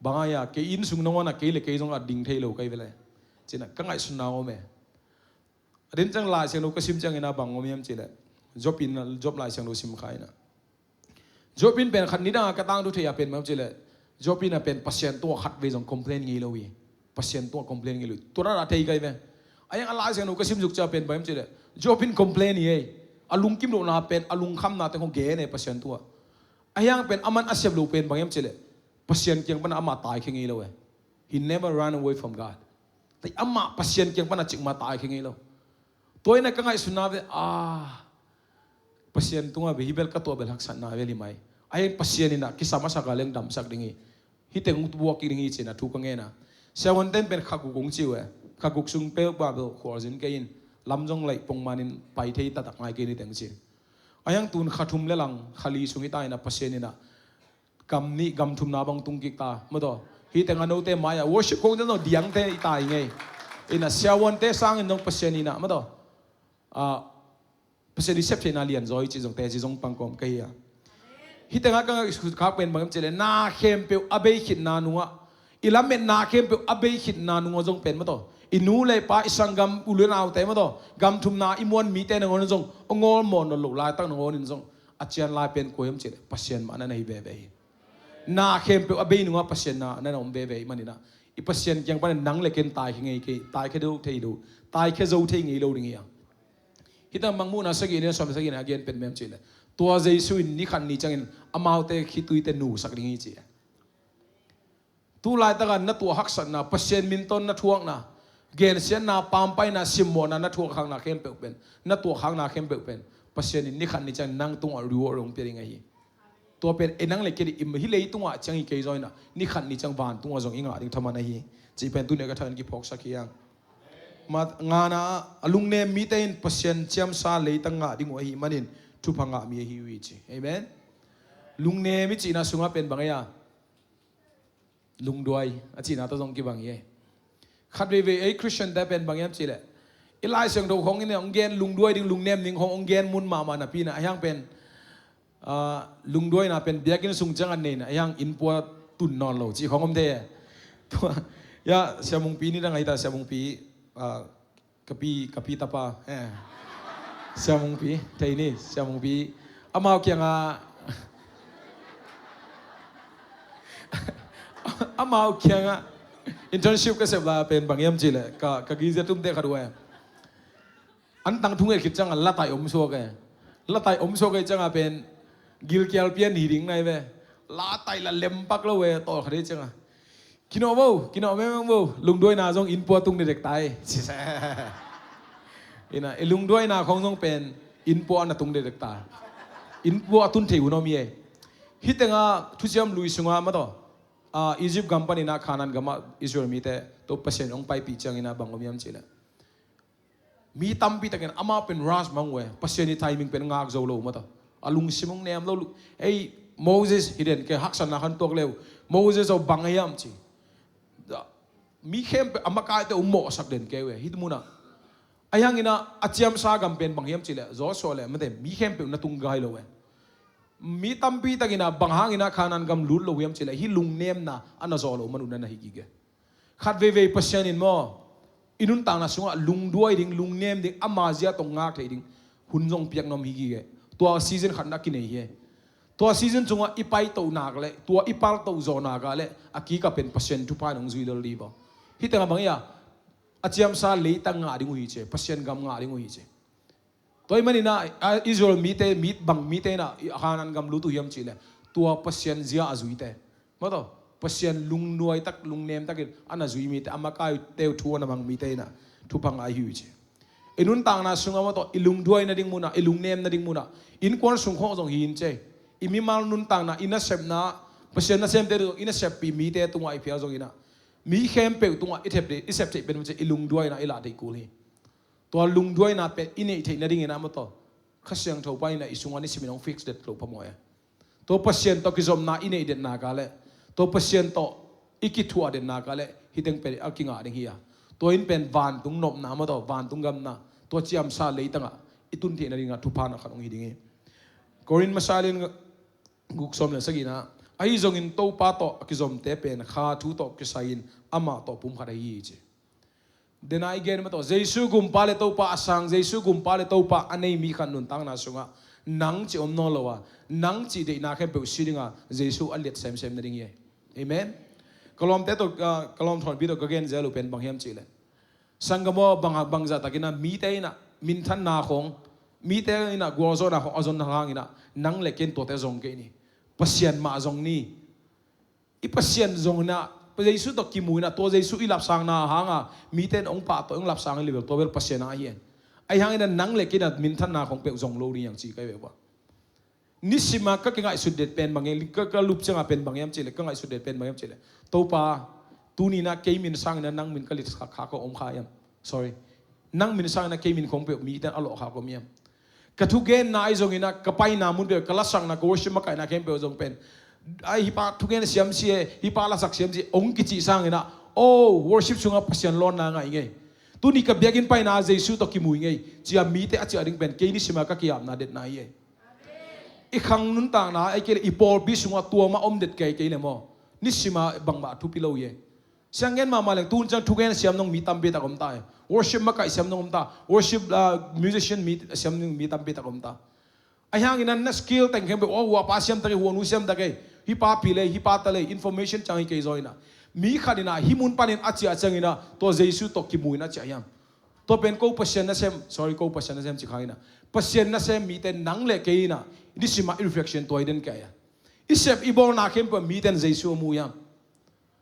Bang ai-a kei inn sung nangawnah kei le kei zong a ding thei lo kai ve le. Cinah ka ngaihsutna om e. A din ciang Lai Siangtho ka sim ciangin a bang om hiam cihleh, Job in, Job Lai Siangtho sim kha inah. Job in pen khat nidang a ka tangthu thei a pen bang hiam cihleh, Job in a pen Pasian tungah khat vei zong complain ngei lo hi. Pasian tungah complain ngei lo hi. Tua rara thei kai ve. A hiang a Lai Siangtho ka sim zuk ciang pen bang hiam cihleh, Job in complain hi ei. A lungkim lohna pen, a lungkhamna teng hong gen e Pasian tungah. A hiang pen a man a sep lo pen bang hiam cihleh, Pasian kiang pana amah taikhia ngei lo e. He never run away from God. Amah Pasian kiang pana cikmah taikhia ngei lo. Tua inah ka ngaihsutna ve, ah, Pasian tungah ve hi bel ka tuah bel haksatna vel hi mai. A hiang Pasian inah kisam a sak a leng damsak ding hi. Hih teng hong buak kik ding hi cinah thu ka ngen a. Siavuanten pen kha guk hong ci uh e. Kha guk sung peuh bah bel khualzin kei in. Lam zong laih pongmanin pai thei taktak ngai kei ni teng ci. A hiang tun kha thum le lang kha li sung hi ta inah Pasian inah gam nih gam thumna bang tung kik ta maw tawh. Hih teng a note mai-ah worship kong teng zong diangte i tai ngei. Inah siavuante sangin zong Pasian inah maw tawh, ah, Pasian i sep theihna lian zaw hi cih zong teci zong pangkawm ka hi a. Hih tengah ka ngaihsut khak pen bang hiam cihleh, na khempeuh a bei khitna nungah, i lametna khempeuh a bei khitna nungah zong pen maw tawh, i nu le pa, i sanggam u le naute maw tawh, gam thumna i muan mite nangawn in zong a ngawlmawh nawn loh laitak nangawnin zong a cian lai pen kua hiam cihleh Pasian mah na na hi veve hi. Na khempeuh a bei nungah Pasian na na na om veve hi maninah, i Pasian kiang panin nang le ken taikhia ngei kei, taikhia zo thei lo, taikhia zo thei ngei lo ding hi a. Hih teng Mangmuhna sagih ni a sawm sagih na a gen pen bang hiam cihleh, tua Jesu in ni khat ni ciangin amaute khituite nusak ding hi ci. Tu laitakah na tuah haksatna, Pasian min tawh na thuakna, gensiatna, pampaina, simmawhna na thuak khakna khempeuh pen, na tuah khakna khempeuh pen Pasian in ni khat ni ciang nang tungah reward hong pia ding ahi. Tua pen e nang le kei dih, hih leitungah ciang hi kei zaw inah ni khat ni ciang vantungah zong i ngah ding thaman ahi. Cih pen tuni a ka thakin kiphawksak hi hang. Mat ngana, a lungnem mite in Pasian ciamsa leitang ngah ding uh ahih manin thupha ngah mi ahi uh hi ci. Amen. Lungnem i cihna sungah pen bang ei a, lungduai a cihna tawh zong kibang hi ei. Khat veivei ei Christian te pen bang hiam cihleh, i Lai Siangtho khong in hong gen lungduai ding, lungnem ding khong hong gen mun mahmah napi in ah, a hiang pen, ah, lungduaina pen biakinn sung ciang a nei in ah, a hiang innpua tun nawn lo cih khong om thei e. Tua, ya, Sia Mungpi ni dang ahi ta, Sia Mungpi, ah, ka pi, ka pi tapa, eh. Sia Mungpi, thei ni, Sia Mungpi. Amau kiangah, amau kiangah internship ka sep lai pen bang hiam cihleh, ka, ka gizia tumte khat uh e. An tang thunget khit ciangah latai om suak e. Latai om suak e ciangah pen gilkial pian hi ding nai ve. Latai la lempak lo e, tawlkhat hi ciangah. Kinawh vo, kinawh mengmeng vo, lungduaina zong innpua tung dekdek ta hi. Ina, i lungduaina khong zong pen innpua na tung dekdek ta. Innpua a tun thei hun om hi e. Hih tengah Thuciam Lui sungah mataw, ah, Egypt gam panin ah Canaan gamah Israel mite tawh Pasian hong paipih ciangin ah bang om hiam cihleh, mi tampi takin amah pen rush mang uh e, Pasian i timing pen ngak zo lo mataw. A lungsim hong nem lo, ei Moses hi den kei, haksatna khan tuak le uh. Moses aw bang a hiam ci. Mi khempeuh a makaite uh mawhsak den kei uh e, hih munah. A hiangin ah a ciamsa gam pen bang hiam cihleh, Joshua le mate mi khempeuh na tung gai lo e. Mi tampi takin ah bang hangin ah Canaan gam lut lo hiam cihleh, hih lungnemna a na zawh lo man uh na na hi gige. Khat veivei Pasian in maw, i nuntakna sungah lungduai ding, lungnem ding, ama zia tawh ngak thei ding hun zong piak nuam hi gige. Tua season khat na kinei hi e. Tua season sungah i paitoh nak le, tua i paltoh zawh nak ah le, a kikah pen Pasian thupha in hong zui lel ding hi baw. Hih tengah bang hi a, a ciamsa leitang ngah ding uh hi ci e, Pasian gam ngah ding uh hi ci e. Tua ahih manin ah, a Israel mite, mi bang mite in ah, a Canaan gam lut uh hiam cihleh, tua Pasian zia a zuite. Mataw, Pasian lungduai tak, lungnem takin a na zui mite, a makaite uh thu a na mang mite in ah thupha ngah hi uh ci. I nuntakna sungah mataw, i lungduai nading munah, i lungnem nading munah, innkuan sung khong zong hi in ci e. I mimal nuntakna, i nasepna, Pasian nasemte zong i naseppih mite tungah i phial zongin ah, mi khempeuh tungah i thep, i sep theih pen mah ci e, i lungduaina i lah theih kul hi. Tua lungduaina pen i neih theih nadingin ah mataw, Kha Siangtho pa in ah i sungah nisimin hong fix det lo phamawh e. Tua Pasian tawh kizopna i neih det nak ah le, tua Pasian tawh i kithuah det nak ah le, hih teng pen a kingah ding hi a. Tua in pen vantung nopna mataw, vantung gamna, tua ciamsa leitangah i tun theih nadingah thupha na khat hong hi ding hi. Korin masa lian guk sawm le sagihna, ahi zongin Topa tawh a kizomte pen kha thu tawh kisai-in amah tawh pumkhat ahi hi ci. Dena i gen mataw, Jesu gumpa le Topa a sang, Jesu gumpa le Topa a nei mi khat nuntakna sungah nang cih om nawn lo a, nang cih deihna khempeuh si dinga Jesu a liat semsem nading hi. Amen. Ka lawmte tawh, ah, ka lawm thawnpi tawh ka gen zel uh pen bang hiam cihleh, sanggam aw, bang, bangzah takin ah mite in ah minthanna khong, mite in ah gualzawhna khong a zon hangin ah nang le ken tuate zong kei ni. Pasian mah zong ni. I Pasian zong in ah, Jesu tawh kimu in ah, tua Jesu i lapsangna hanga mite in hong pahtawi, hong lapsang hi leh bel, tua bel Pasian a hi en. Ahi hangin ah nang le kei in ah minthanna khong peuh zong lo ding hiang ci ka hi ve ua. Nisima ka kingaihsut det pen bang hiam, ka, ka lup ciangah pen bang hiam cihleh, ka ngaihsut det pen bang hiam cihleh, Topa, tuni in ah kei min sangin ah nang min ka lit kha, kha ko om kha hiam? Sorry. Nang min sangin ah kei min khong peuh mite in a lawh kha ko om hiam? Ka thugenna ahi zongin ah, ka paina mun peuh, ka lasakna, ka worship makaihna khempeuh zong pen, ai, hih pa thugen siam si e, hih pa lasak siam si e, hong kicih sangin ah, oh, worship sungah Pasian lawnna ngah ing ei. Tuni ka biakinn paina Jesu tawh kimu ing ei, ci-a mite a ciah ding pen kei nisima ka ki-apna detna hi e. I khang nuntakna, ei kei leh i pawlpi sungah tua mah om det kei, kei leh maw, nisima bangmah thupi lo hi e. Siang gen mahmah leng, tu hun ciang thugen siam nong mi tampi tak om ta e. Worship makaih siam nong om ta. Worship, ah, musician mi siam nong mi tampi tak om ta. Ahi hangin ah na skill teng khempeuh, oh, hua pa siam ta kei, hua nu siam ta kei, hih pa pi lei, hih pa ta lei, information ciang hi kei zaw in ah, mi khat in ah hih mun panin a ciah ciangin ah tua Jesu tawh kimu in a ciah hiam? Tua pen ko Pasian nasem, sorry, ko Pasian nasem ci kha in ah, Pasian nasem mite nang le kei in ah, nisima i reflection tua hi den kei a. I sep i bawlna khempeuh mite in Jesu a mu hiam?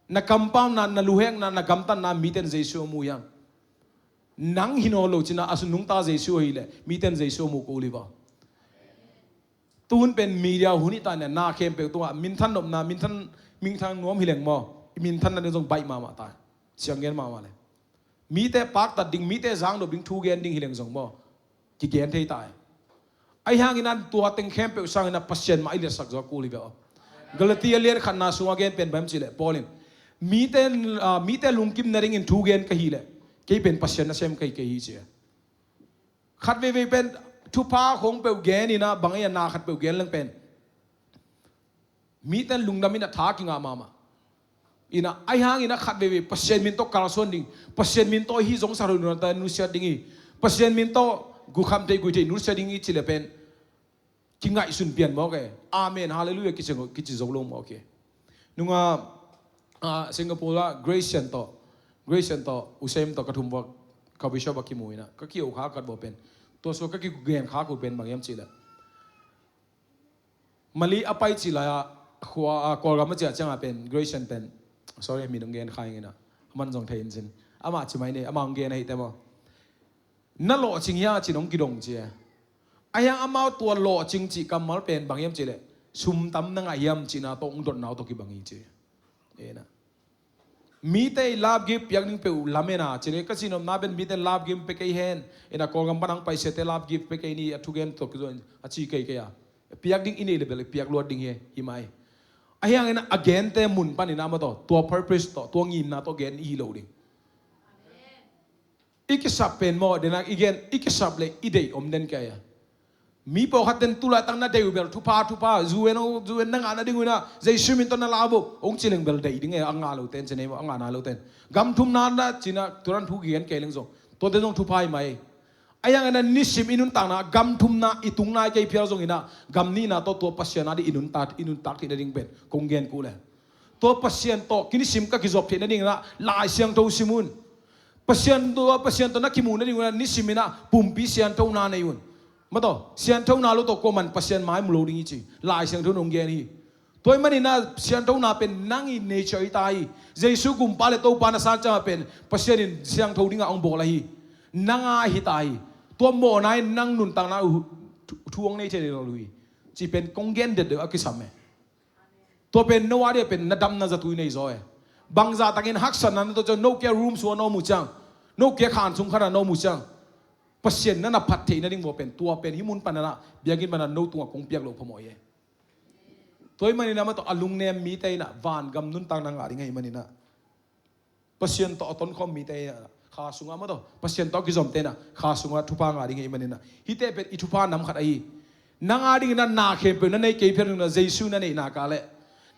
Na kampauna, na luhekna, na gamtatna mite in Jesu a mu hiam? Nang hi nawn lo cin ah, a nungta Jesu ahi leh mite in Jesu a mu kul hi va. Tu hun pen media hun hi ta in ah, na khempeuh tungah minthan nopna, minthan, minthan nuam hi leng maw, i minthan nading zong baih mahmah ta. Siang gen mahmah leh, mite paktat ding, mite zangdop ding, thugen ding hi leng zong maw, kigen thei ta e. Ahi hangin a tua teng khempeuh sangin a Pasian mah i liatsak zaw kul hi ve aw. Galatia lian khatna sungah gen pen bang hiam cih leh Paul in, mite, ah, mite lungkim nadingin thu gen ka hih leh kei pen Pasian nasem ka hi kei hi ci a. Khat veivei pen thupha khong peuh gen in a bang a na khat peuh gen leng pen mite lungdam in a tha kingah mahmah. In a, ahi hangin a khat veivei Pasian min tawh kalsuan ding, Pasian min tawh hih zong sa lo nunata nusiat ding hi, Pasian min tawh gukham thei gui thei nusiat ding hi cih leh pen kingaihsun pian mawk e. Amen, halleluiah kici, kici zo lo mawk e. Nunga, ah, Singapore ah Grace Sian tawh, Grace Sian tawh, Usem tawh ka thum vak, ka bishop a kimu in a, ka kiho kha kat baw pen. Tua sua ka kigen kha ku pen bang hiam cih leh Mali a pai cih lai-ah khua, ah, Kawlgam a ciah ciangah pen, Grace Sian pen, sorry, mi nong gen kha ing in a, aman zong thei in cin. Amah ci mai ni, amah hong gen ahi te maw. Na lawhcing hia cin hong kidong ci e. Ahi hang amau tua lawhcing cih kammal pen bang hiam cih leh sum tam na ngah hiam cihna tawh hong dotna uh tawh kibang hi ci e. Ena. Mite i love gift piak ding peuh lamena cine ka sinopna pen mite love gift pe kei hen. Ina Kawlgam pan hong paisiate love gift pe kei ni a thugen tawh kizon a ci kei kei a. Piak ding i neih le bel i piak luat ding hi, hi mai. Ahi hangin a gente mun panin a maw tawh, tua purpose tawh, tua ngimna tawh gen i hi lo ding. I kisap pen maw, denak i gen, i kisap le i deih om den kei a. Mi pawlkhat ten tulaitak na deih uh bel thupha, thupha, zu en, zu en na ngah nading uh ina, Jesu min tawh na la uh, hong ci leng bel deih ding e, a ngah lo ten, ci nei maw, a ngah nai lo ten. Gam thumna na cina, turan thu kigen kei leng zong. Tuate zong thupha hi mai. Ahi hangin a nisim i nuntakna, gam thumna i tung nai kei phial zong ina, gam nihna tawh tua Pasian a dih i nuntak, i nuntak theih nading pen kong gen kul e. Tua Pasian tawh kinisim ka kizop theih nading ina, Lai Siangtho sim un. Pasian tawh, Pasian tawh na kimuh nading un a nisim ina pumpi sianthona nei un. Maw tawh, sianthona lo tawh kuaman Pasian mai mu lo ding hi ci. Lai Siangtho in hong gen hi. Tua ahih manin a sianthona pen nang i nature hi ta hi. Jesu Gumpa le Topa na san ciangah pen Pasian in siangtho dingah hong bawl ahi. Nang a hi ta hi. Tua mawhna in nang nuntakna uh thu, thu hong nei thei lo hi. Ci pen kong gen det deuh a kisam e. Tua pen no a dia pen na damna zatui nei zaw e. Bangzah takin haksatna na tawh ciang no kia room sua na om uh ciang, no kia khan sung khatah na om uh ciang, Pasian na na phat theih nading vua pen tua pen hih mun panana biakinn panana no tungah kong piak loh phamawh hi e. Tua ahih manin a maw tawh a lungnem mite ina vangam nuntakna ngah ding ahih manin a Pasian tawh a tonkhawm mite ina kha sungah maw tawh, Pasian tawh a kizomte ina kha sungah thupha ngah ding ahih manin a hihte pen i thupha nam khat ahi. Nang a dingin a na khempeuh na nei kei phial ding ina Jesu na neihna ka leh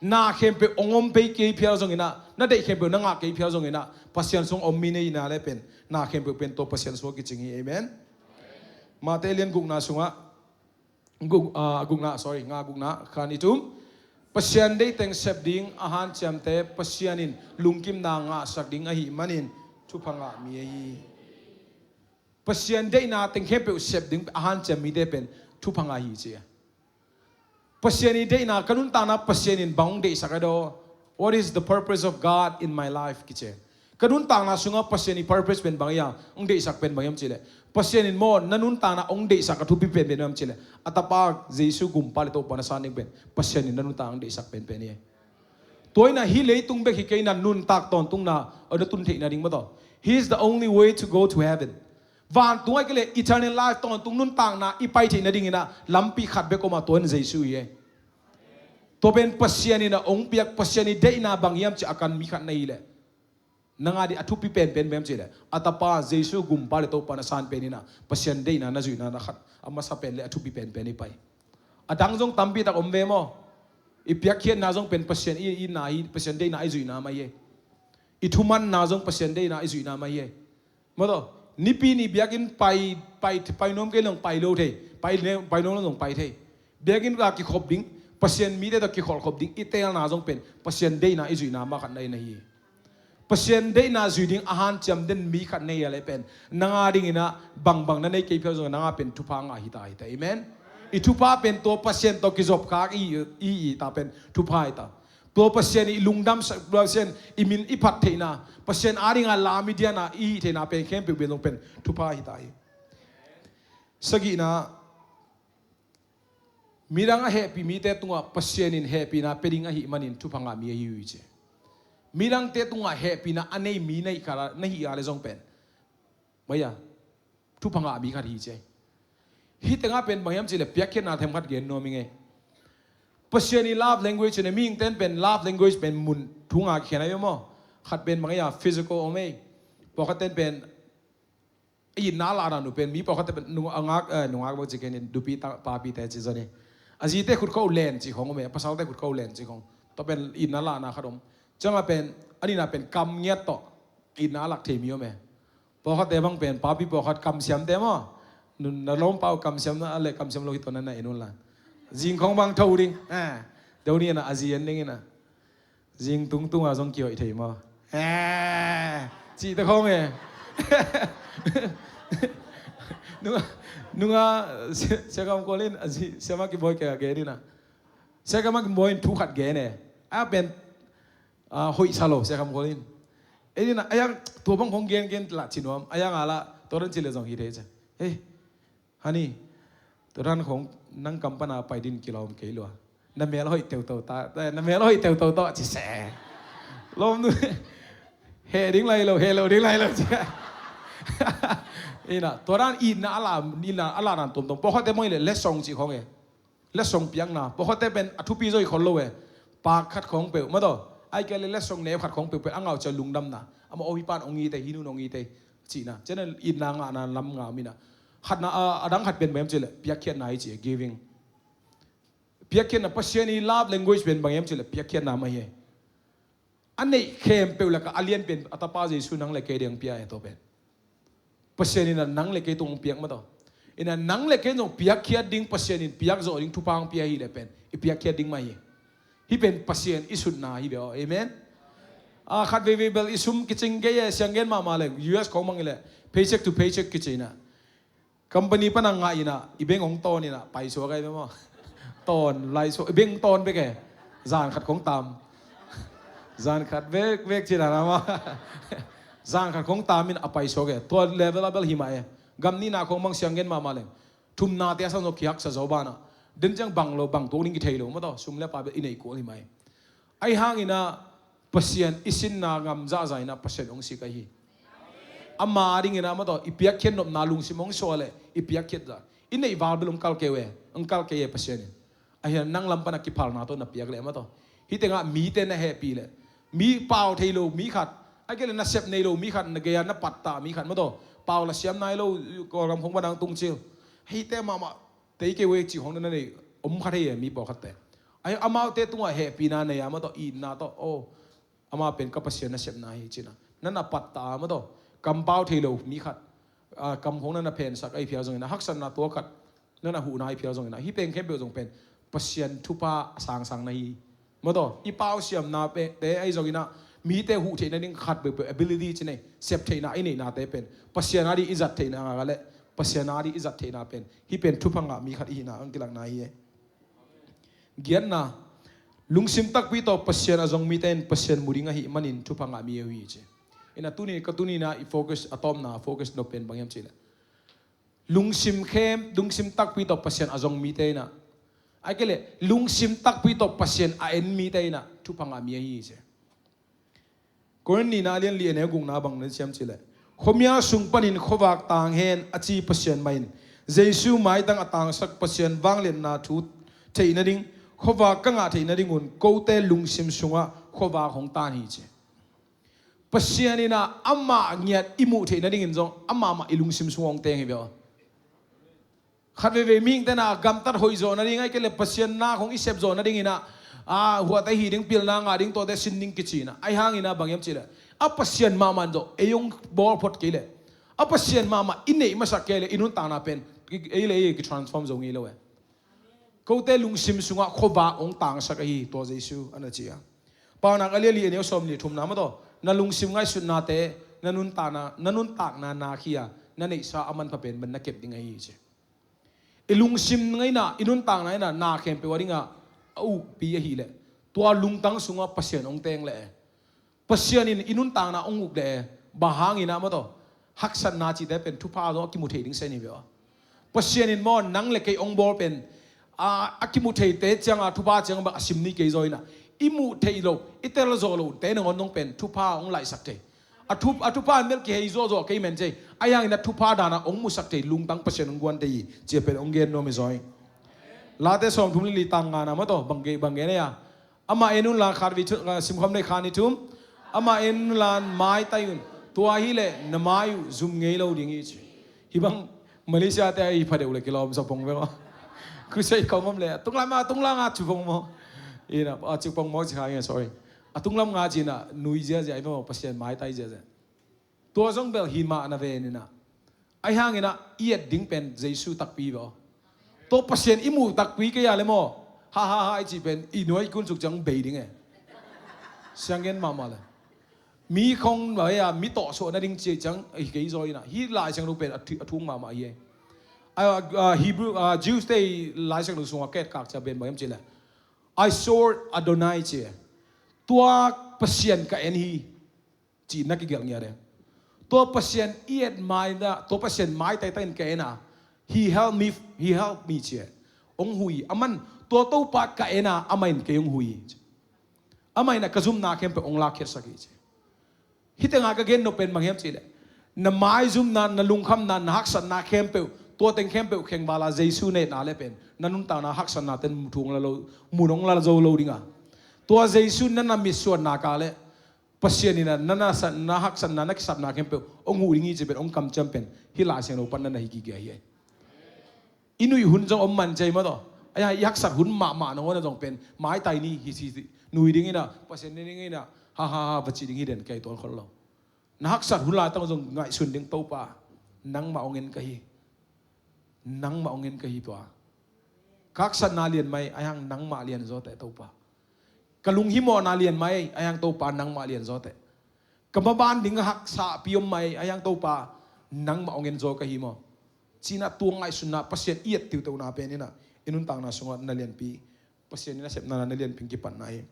na khempeuh hong om pei kei phial zong ina, na deih khempeuh na ngah kei phial zong ina, Pasian sung om mi nei ina le pen na khempeuh pen tua Pasian sung a kicing hi. Amen. Mate lian gukna sungah guk, ah, gukna, sorry, nga gukna, khan i tum. Pasian deih teng sep ding a hanciamte Pasian in lungkimna ngahsak ding ahih manin thupha ngah mi ahi. Pasian deihna teng khempeuh sep ding a hanciam mite pen thupha ngah hi ci a. Pasian i deihna, ka nuntakna Pasian in bang hong deihsak a daw? What is the purpose of God in my life? Kici. Ka nuntakna sungah Pasian i purpose pen bang hiam, hong deihsak pen bang hiam cih leh, Pasian in maw na nuntakna hong deihsak a thupi pen pen hiam cih leh, a tapa Jesu Gumpa le Topa na san ding pen Pasian in na nuntakna hong deihsak pen pen hi. Tua ina hih leitung bek hi kei ina nuntak tawntungna a na tun theihna ding maw tawh. He is the only way to go to heaven. Vantung ahih kei leh eternal life tawntung nuntakna i pai theih nading ina lampi khat bek om a, tua in Jesu hi e. Tua pen Pasian ina hong piak Pasian i deihna bang hiam cih a kan mi khat na hi leh, nang a dih a thupi penpen bang hiam cih leh a tapa Jesu Gumpa le Topa na san pen ina Pasian deihna na zuihna na khat a masa pen le a thupi penpen i pai. A dang zong tampi tak om ve maw? I piakkhiatna zong pen Pasian i, i na hi, Pasian deihna i zuihna mah hi e. I thumanna zong Pasian deihna i zuihna mah hi e. Maw tawh, nipi ni biakinn pai, pai, pai nuam kei leng pai lo thei, pai, pai nuam leng zong pai thei. Biakinn ka kikhop ding, Pasian mite tawh kikholhkhop ding i teelna zong pen Pasian deihna i zuihna mah khat na hi na hi. Pasian deihna zui ding a hanciam den mi khat na hi a leh pen nang a ding ina bangbang na nei kei phial zong nang a pen thupha ngah hi ta hi ta. Amen. I thupha pen tua Pasian tawh kizop khak i, i, i ta pen thupha hi ta. Tua Pasian i lungdam sak, Pasian i min i phat theihna, Pasian a dinga lam i diana i hih theihna pen khempeuh pen zong pen thupha hi ta hi. Sagihna, midang a hehpih mite tungah Pasian in hehpihna pia ding ahih manin thupha ngah mi ahi uh hi ci. Midangte tungah hehpihna a nei mi na hih kha, na hih a le zong pen, maya, thupha ngah mi khat hi ci. Hih tengah pen bang hiam cih leh piakkhiatna themkhat gen nuam ing ei. Pasian i love language in a, mihingte in pen love language pen mun thu nga kikhen a hi maw. Khat pen bang hiam, physical om ei. Pawlkhatte in pen itna a lahna uh pen, mi pawlkhatte pen nung a ngak, eh, nungak bang ci kei ni, dupi ta, papi te ci zaw ni. A zite khut khawh len ci khong om ei, a pasalte khut khawh len ci khong. Tua pen itna a lahna khat om. Ciangah pen a nihna pen kam ngiat tawh itna a lak thei mi om ei. Pawlkhatte bang pen, papi pawlkhat kamsiamte maw. Nun, na lawmpa uh kamsiam na, a leh kamsiam lo hi tawh na na en un la. Zing khong bang tho ding. Eh, deu ni a na, a zi en ding in a. Zing tungtung a zong kihoih thei maw. Eh, cihte khong e. Nunga, nunga, Sia, Sia Kam Kual in, a zi, Sia Ma Kim Bawi ke a gen in a. Sia Kam Kim Bawi in thu khat gen e. A pen, ah, hoih sa lo, Sia Kam Kual in. Ei ni na, a yang tua bang khong gen gen lah ci nuam. A yang a lah, tua dan ci leh zong hi thei cia. Hei, honey, tua dan khong nang kam pan a pai din kilawm kei lua. Na mel hoih teuto ta, eh, na mel hoih teuto tawh ci se. Lawm nu, heh ding lai lo, heh lo ding lai lo ci. Ei na, tua dan itna a la, itna a la nan tuamtuam. Pawlkhatte mawh i leh, letsong ci khong e. Letsong piakna, pawlkhatte pen a thupi zaw hi khol lo e. Pak khat khong peuh, maw taw. Ahih kei leh letsong neu khat khong peuh pen a ngah uh ciang lungdamna. Amah aw, hih pa'n hong it ei, hih nu'n hong it ei, cihna. Ciangin itna ngahna lam ngah om in a. Khatna, a, a dang khat pen bang hiam cih leh, piakkhiatna hi ci e, giving. Piakkhiatna, Pasian i love language pen bang hiam cih leh, piakkhiatna mah hi e. A neih khempeuh lakah a lianpen a tapa Jesu nang le kei ding hong pia e, tua pen. Pasian in a nang le kei tung hong piak, maw taw. In a nang le kei zong piakkhiat ding, Pasian in piak zawh ding thupha hong pia hi leh pen, i piakkhiat ding mah hi. Hih pen Pasian i sutna hi ve aw. Amen. A, khat veivei bel i sum kicing kei e, siang gen mahmah leng, U S khong bang i leh, paycheck to paycheck kici in a. Company pan a ngah in a, i bank hong tawn in a, paisuak ai ve maw. Tawn, laisuak, i bank tawn bek e. Zan khat khong tam. Zan khat vekvek ci dan a maw. Zan khat khong tam in a paisuak e. Tua level a bel hi mah e. Gam nihna khong bang siang gen mahmah leng, thumnate a sang zawh kihaksa zaw banah, den ciang bang lo, bang tuak ding kithei lo, maw taw, sum le pai bel i neih kul hi mah e. Ahi hangin a, Pasian i sinna ngam zahzah in a Pasian hong sik ahi. Ama dingin a, maw taw, i piakkhiat nopna lungsim hong suak leh i piakkhiat zah. I neih val bel hong kal kei uh e, hong kal kei e Pasian in. Ahi a, nang lam pan a kiphalna tawh na piak leh, maw taw, hih tengah mite na hehpih leh, mi pau thei lo mi khat, ahih kei leh nasep nei lo mi khat, na gei a na pattah mi khat, maw taw, pau la siam nai lo, Kawlgam khong pan a hong tung cil. Hihte mahmah tei kei uh e cih khong na nei om kha thei e, mi pawlkhatte. Ahi, amaute tungah hehpihna nei a, maw taw, itna tawh, aw, ama pen ka Pasian nasepna hi ci in a, na na pattah a, maw taw, kam pau thei lo mi khat, a, kam khong na na phensak ahi phial zongin a, haksatna tua khat na na huhna ahi phial zongin a, hih pen khempeuh zong pen Pasian thupha a sangsang na hi. Maw taw, i pau siamna pen te ahi zongin a, mite huh theih nading khat peuhpeuh ability ci nei, sep theihna i neihnate pen Pasian a ding i zat theihna ngak a leh, Pasian a ding i zat theihna pen, hih pen thupha ngah mi khat i hihna hong kilakna hi e. Giatna, lungsim takpi tawh Pasian a zong mite in Pasian mu ding ahih manin thupha ngah mi uh hi ci. In a, tuni, ka tuni in a i focus, a tawpna focus nop pen bang hiam cih leh, lungsim khem, lungsim takpi tawh Pasian a zong mite in a, ahih kei leh lungsim takpi tawh Pasian a en mite in a thupha ngah mi ahi ci. Korin nihna a lian li a neu gukna bang na siam cih leh, khuamial sung panin khuavak tang hen a ci Pasian mah in, Jesu maitang a tangsak Pasian vangliatna thu theih nading, khuavak ka ngah theih nadingun kote lungsim sungah khuavak hong tan hi ci. Pasian in a amah ngiat i muh theih nadingin zong amah mah i lungsim sungah hong teng hi ve aw. Khat veivei mihingte in a gamtat hoih zawh nading, ahih kei leh Pasian na khong i sep zawh nadingin a, a, huat ahi ding, pilna ngah ding, tuate sin ding kici in a, ahi hangin a bang hiam cih leh, a Pasian mahmah in zong ei hong bawl phot kei leh, a Pasian mahmah i neih masak kei leh i nuntakna pen, ei le ei kitransform zo ngei lo e. Kote lungsim sungah khuavak hong tangsak ahi, tua Jesu a na ci a. Paunak a lian li a neu sawm li thumna, maw taw, na lungsim ngaihsutnate na nuntakna, na nuntakna na khi a, na neihsa a manpha pen bang na kep ding ahi ci. I lungsim ngaihna, i nuntakna in a, na khempeuh a dingah a ukpi ahih leh, tua lungtang sungah Pasian hong teng leh e. Pasian in i nuntakna hong uk leh e. Bang hangin a, maw taw, haksatna cihte pen thupha zong a kimu thei ding sen hi ve aw. Pasian in maw, nang le kei hong bawl pen, a, a kimu theite ciangah thupha ciang bang a sim ni kei zaw in a, i muh theih loh, i tel zawh lohte nangawn zong pen thupha hong laihsak thei. A thu, a thupha in bel kihei zawhzawh kei men ci. Ahi hangin a thupha dana hong musak thei, lungtang Pasian hong guan thei hi, ci-a pen hong gen nuam hi zaw hi. Late sawmthum le li tang ngana maw taw, bang gen, bang gen ei a. Amah en unla, khat vei thu, ah, simkhawm nei kha ni thum. Amah en unla maitai un. Tua hileh na mai uh zum ngei lo ding hi ci. Hih bang Malaysia te ahi pha deuh le kilawm sa pong ve maw. Crusade khawng om le a tunglam a, a tunglam a ci pong maw. Ina, a ci pong maw ci kha nge, sorry. A tunglam nga ci na nui ziazia hi maw, Pasian maitai ziazia. Tua zong bel hi mah na ve ni na. Ahi hangin ah i et ding pen Jesu takpi ve aw. Tua Pasian i muh takpi kei a le maw, ha ha ha i cih pen i nuai kun suk ciang bei ding e. Siang gen mahmah le. Mi khong mah e a, mi tawh suah nading ci ciang hi kei zaw in ah. Hih Lai Siangtho pen a thu, a thuk mahmah hi e. A, a, Hebrew, a, Jews te i Lai Siangtho sungah ka etkak ciang pen bang hiam cih leh, "I sought Adonai," ci e. Tua Pasian ka en hi, ci na kigelh ngiat e. Tua Pasian i et mai na, tua Pasian maitai takin ka en a, "He helped me, he helped me," ci e. Hong hu hi. Aman, "Tua Topa ka en a, amah in kei hong hu hi," ci. "Amah in ah ka zumna khempeuh hong lakkhiatsak hi," ci. Hih tengah ka gen nop pen bang hiam cih leh, na maizumna, na lungkhamna, na haksatna khempeuh, tua teng khempeuh khengval a Jesu na et na le pen na nuntakna haksatna ten thu hong la lo, mun hong la zo lo ding a. Tua Jesu na na mitsuan nak a le, Pasian in ah na, na sa, na haksatna, na kisapna khempeuh hong huh ding hi ci pen hong kamciam pen hih Lai Siangtho pan na na hi kik hi. I nuih hun zong om man ci ei maw taw. Ahi hang i haksat hun mahmah nangawn ah zong pen maitai ni hi, hi, hi, nui ding in ah, Pasian ne ding in ah, ha ha ha va ci ding hi den kei tuan khol lo. Na haksat hun laitak zong ngaihsun ding, "Topa, nangmah hong en ka hi. Nangmah hong en ka hi tua. Ka haksatna lian mai, ahi hang nangmah lian zaw teh Topa. Ka lunghimawhna lian mai, ahi hang Topa nangmah lian zaw teh. Ka maban ding haksatpi om mai, ahi hang Topa nangmah hong en zaw ka hi maw," ci-in ah tua ngaihsunna Pasian i et tiutehna pen in ah i nuntakna sungah na lianpi, Pasian in a sepna na lianpi kipatna hi.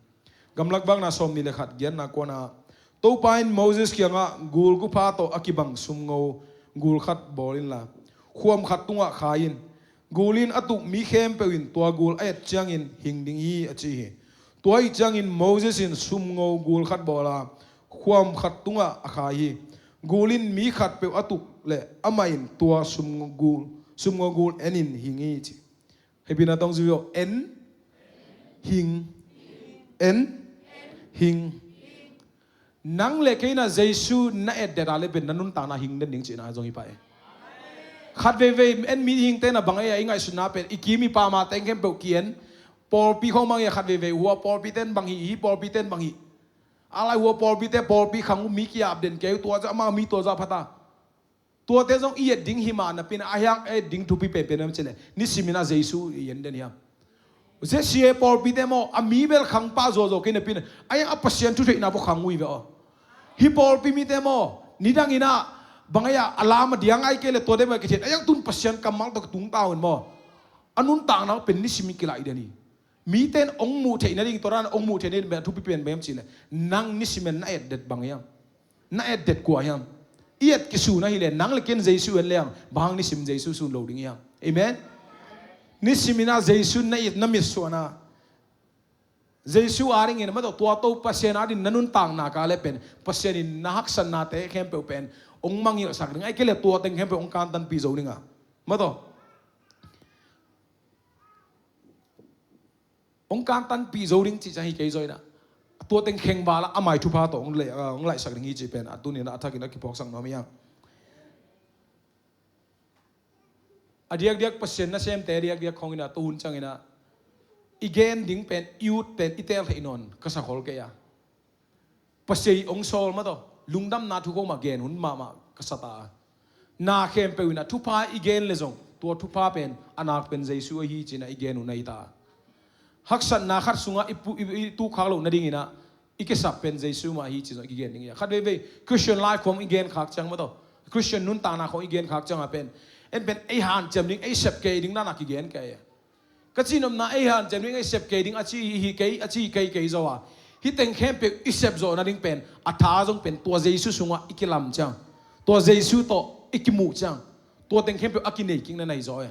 Gamlak Vakna sawmnih le khat, giatna kuana, "Topa in Moses kiangah, 'Gul gupha tawh a kibang sumngo gul khat bawl inla, khuam khat tungah khai in. Gul in a tuk mi khempeuh in tua gul a et ciangin hing ding hi,' a ci hi. Tua ahih ciangin Moses in sumngo gul khat bawl a, khuam khat tungah a khai hi. Gul in mi khatpeuh a tuk leh amah in tua sumngo gul, sumngo gul en in hing hi," ci. Hehpihna tawh zui aw. En, hing. En, hing. Nang le kei in ah Jesu na etdet a le pen na nuntakna hing den ding cihna zong hi pah e. Khatveivei en mi hingte in ah bang ei a, i ngaihsutna pen i kim i pam a teng khempeuh ki-en. Pawlpi khawng bang ei a, khatveivei hua pawlpi ten bang hi, hih pawlpi ten bang hi. A lai hua pawlpi te pawlpi khang uh, mi ki-ap den kei uh, tua zah amau mi tua zah pha ta. Tuate zong i et ding hi mah napi in ah, ahi hang a et ding thupi penpen bang hiam cih leh, nisim in ah Jesu i en den hiam? Zia C A pawlpite maw, a mi bel khang pah zuauzuau kei napi in ah, ahi hang a Pasian thutheihna vua khang uh hi ve aw. Hih pawlpi mite maw, nidang in ah bang ei a, a lam a diang ahih kei leh tuate bel kithiat, ahi hang tun Pasian kammal tawh kitung ta uh in maw, a nuntakna uh pen nisim in kilaih den hi. Mite in hong muh theih nading, tua dan hong muh theih nading pen a thupi pen bang hiam cih leh, nang nisim in na etdet bang hiam? Na etdet kua hiam? I et kisun ahih leh, nang le kei in Jesu en leng, bang hang nisim Jesu sun lo ding hiam? Amen? Nisim in ah Jesu na it, na mitsuan a, Jesu a dingin, maw taw, tua tawh Pasian a dingin na nuntakna ka le pen, Pasian in na haksatnate khempeuh pen hong mangngilhsak ding, ahih kei leh tua teng khempeuh hong kantanpih zo ding a, maw taw. Hong kantanpih zo ding cih ciang hi kei zaw in ah, tua teng khengval ah a mai thupha tawh hong le, ah, hong laihsak ding hi cih pen a tuni in ah a thakin a kiphawksak nuam hi hang. A diakdiak Pasian nasemte a diakdiak khawng in ah, tu hun ciang in ah i gen ding pen, i ut pen i teel theih nawn ka sa khol kei a. Pasian hong sawl, maw taw, lungdamna thu khawng mah gen hun mahmah ka sa ta a. Na khempeuh in ah thupha i gen leh zong, tua thupha pen a nak pen Jesu ahi ci-in ah i gen hun ahi ta a. Haksatna khat sungah i pu-, i, i tukhak loh nading in ah i kisap pen Jesu mah ahi ci-in zong i kigen ding hi a. Khatveivei Christian life khawng i gen khak ciang, maw taw, Christian nuntakna khawng i gen khak ciang a pen, en pen ei hanciam ding, ei sep kei ding dan a kigen kei a. Ka cihnopna, ei hanciam ding, ei sep kei ding, a ci hi kei, a ci kei kei zaw a. Hih teng khempeuh i sep zawh nading pen, a tha zong pen tua Jesu sungah i kilam ciang, tua Jesu tawh i kimuh ciang, tua teng khempeuh a kinei kikna na hi zaw e.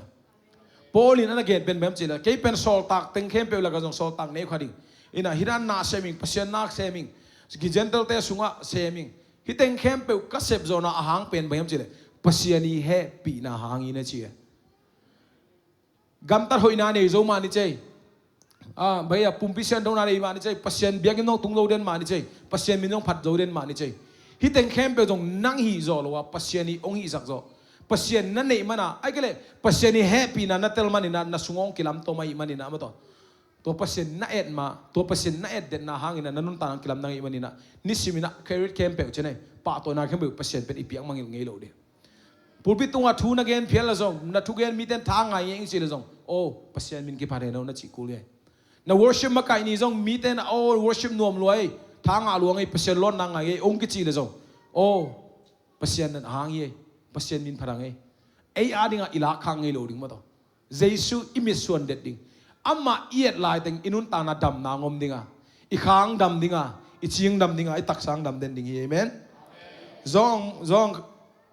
Paul in a na gen pen bang hiam cih leh, kei pen sawltak teng khempeuh lakah zong sawltak nei uh kha ding. In ah hih dan na sem ing, Pasian na sem ing, Gentile-te sungah sem ing, Hih teng khempeuh ka sep zawhna a hang pen bang hiam cih leh Pasian i hehpihna hang hi na ci e. Gamtat hoihna nei zo mah ni cei. Ah, bang hiam, pumpi siangthona nei mah ni cei. Pasian biakinn zong tung zo den mah ni cei. Pasian min zong phat zo den mah ni cei. Hih teng khempeuh zong nang hih zawh lo a, Pasian i hong hihsak zawh. Pasian na neih mana, ahih kei leh Pasian i hehpihna na tel maninah, na sung hong kilamtom ahih maninah, maw taw. Tua Pasian na et ma, tua Pasian na etdetna hangin ah na nuntakna kilamdang ahih maninah, nisim inah credit khempeuh ci nei, pahtawina khempeuh Pasian pen i piak mangngilh ngei lo ding. Pulpit tungah thu na gen phial le zong, na thugen mite in tha ngai ngei ing cih le zong, oh, Pasian min kiphat hen aw na cih kul hi. Na worship makaih ni zong mite in ah, oh, worship nuam lua ei, tha ngah lua ngei, Pasian lawnna ngai ngei ong kicih le zong, oh, Pasian nan a hang hi ei, Pasian min phat a ngei. Ei a dingah i lak khak ngei lo ding maw taw. Jesu i mitsuan det ding. Amah i et laiteng i nuntakna damna ngom dinga, i khang dam dinga, i cing dam dinga, i taksa dam den ding hi. Amen. Zong, zong,